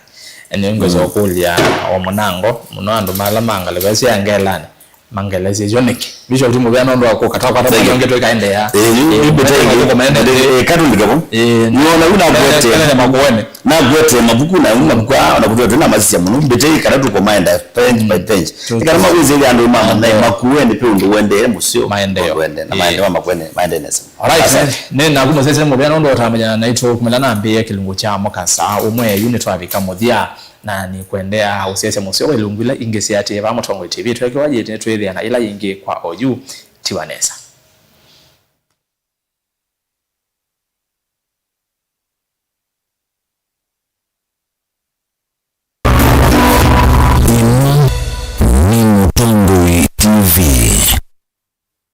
Nĩ ngwĩsa ũkũlya o mũnango mũno andũ ma ala ma ngalĩko ĩsu ya ngelanĩ. Mangelesye yo nĩkĩ? Bishop, ti mũvea nũndũ wa kũka, twakwata mwana ũngĩ tũikaendeea. Ĩĩ, yu, yu mbĩte ĩngĩ. Ĩĩ, katũlike vo. Ĩĩ, nĩwona yu nakwete. Kũendeea Makueni. Nakwete mavuku na yu mavuku aa, ona kũtwetwe na masisya mũno. Mbĩte ĩĩ kana tũkũmaenda bench by bench. Ĩkana makwĩsĩlya andũ ma Makueni pe ũndũ wendee mũseo. Maendeo. Ũndũ wendee. Na maendeo ma Makueni, maendee nesa. Alright, asante. Nĩ naku mũsese mũvea nũndũ ũtamanyana naitũ kumĩla nambĩĩe kĩlungu kya mũkasa ũmwe yu nĩtwavika mũthya. Na nĩkwendea ũsyaĩsya mũseo wa ilungu ila ingĩ siatĩĩe vaa Mũtongoi T V. Twekewa yĩtĩ nĩtwĩthĩa na ila ingĩ kwa oyu. Tiwa nesa.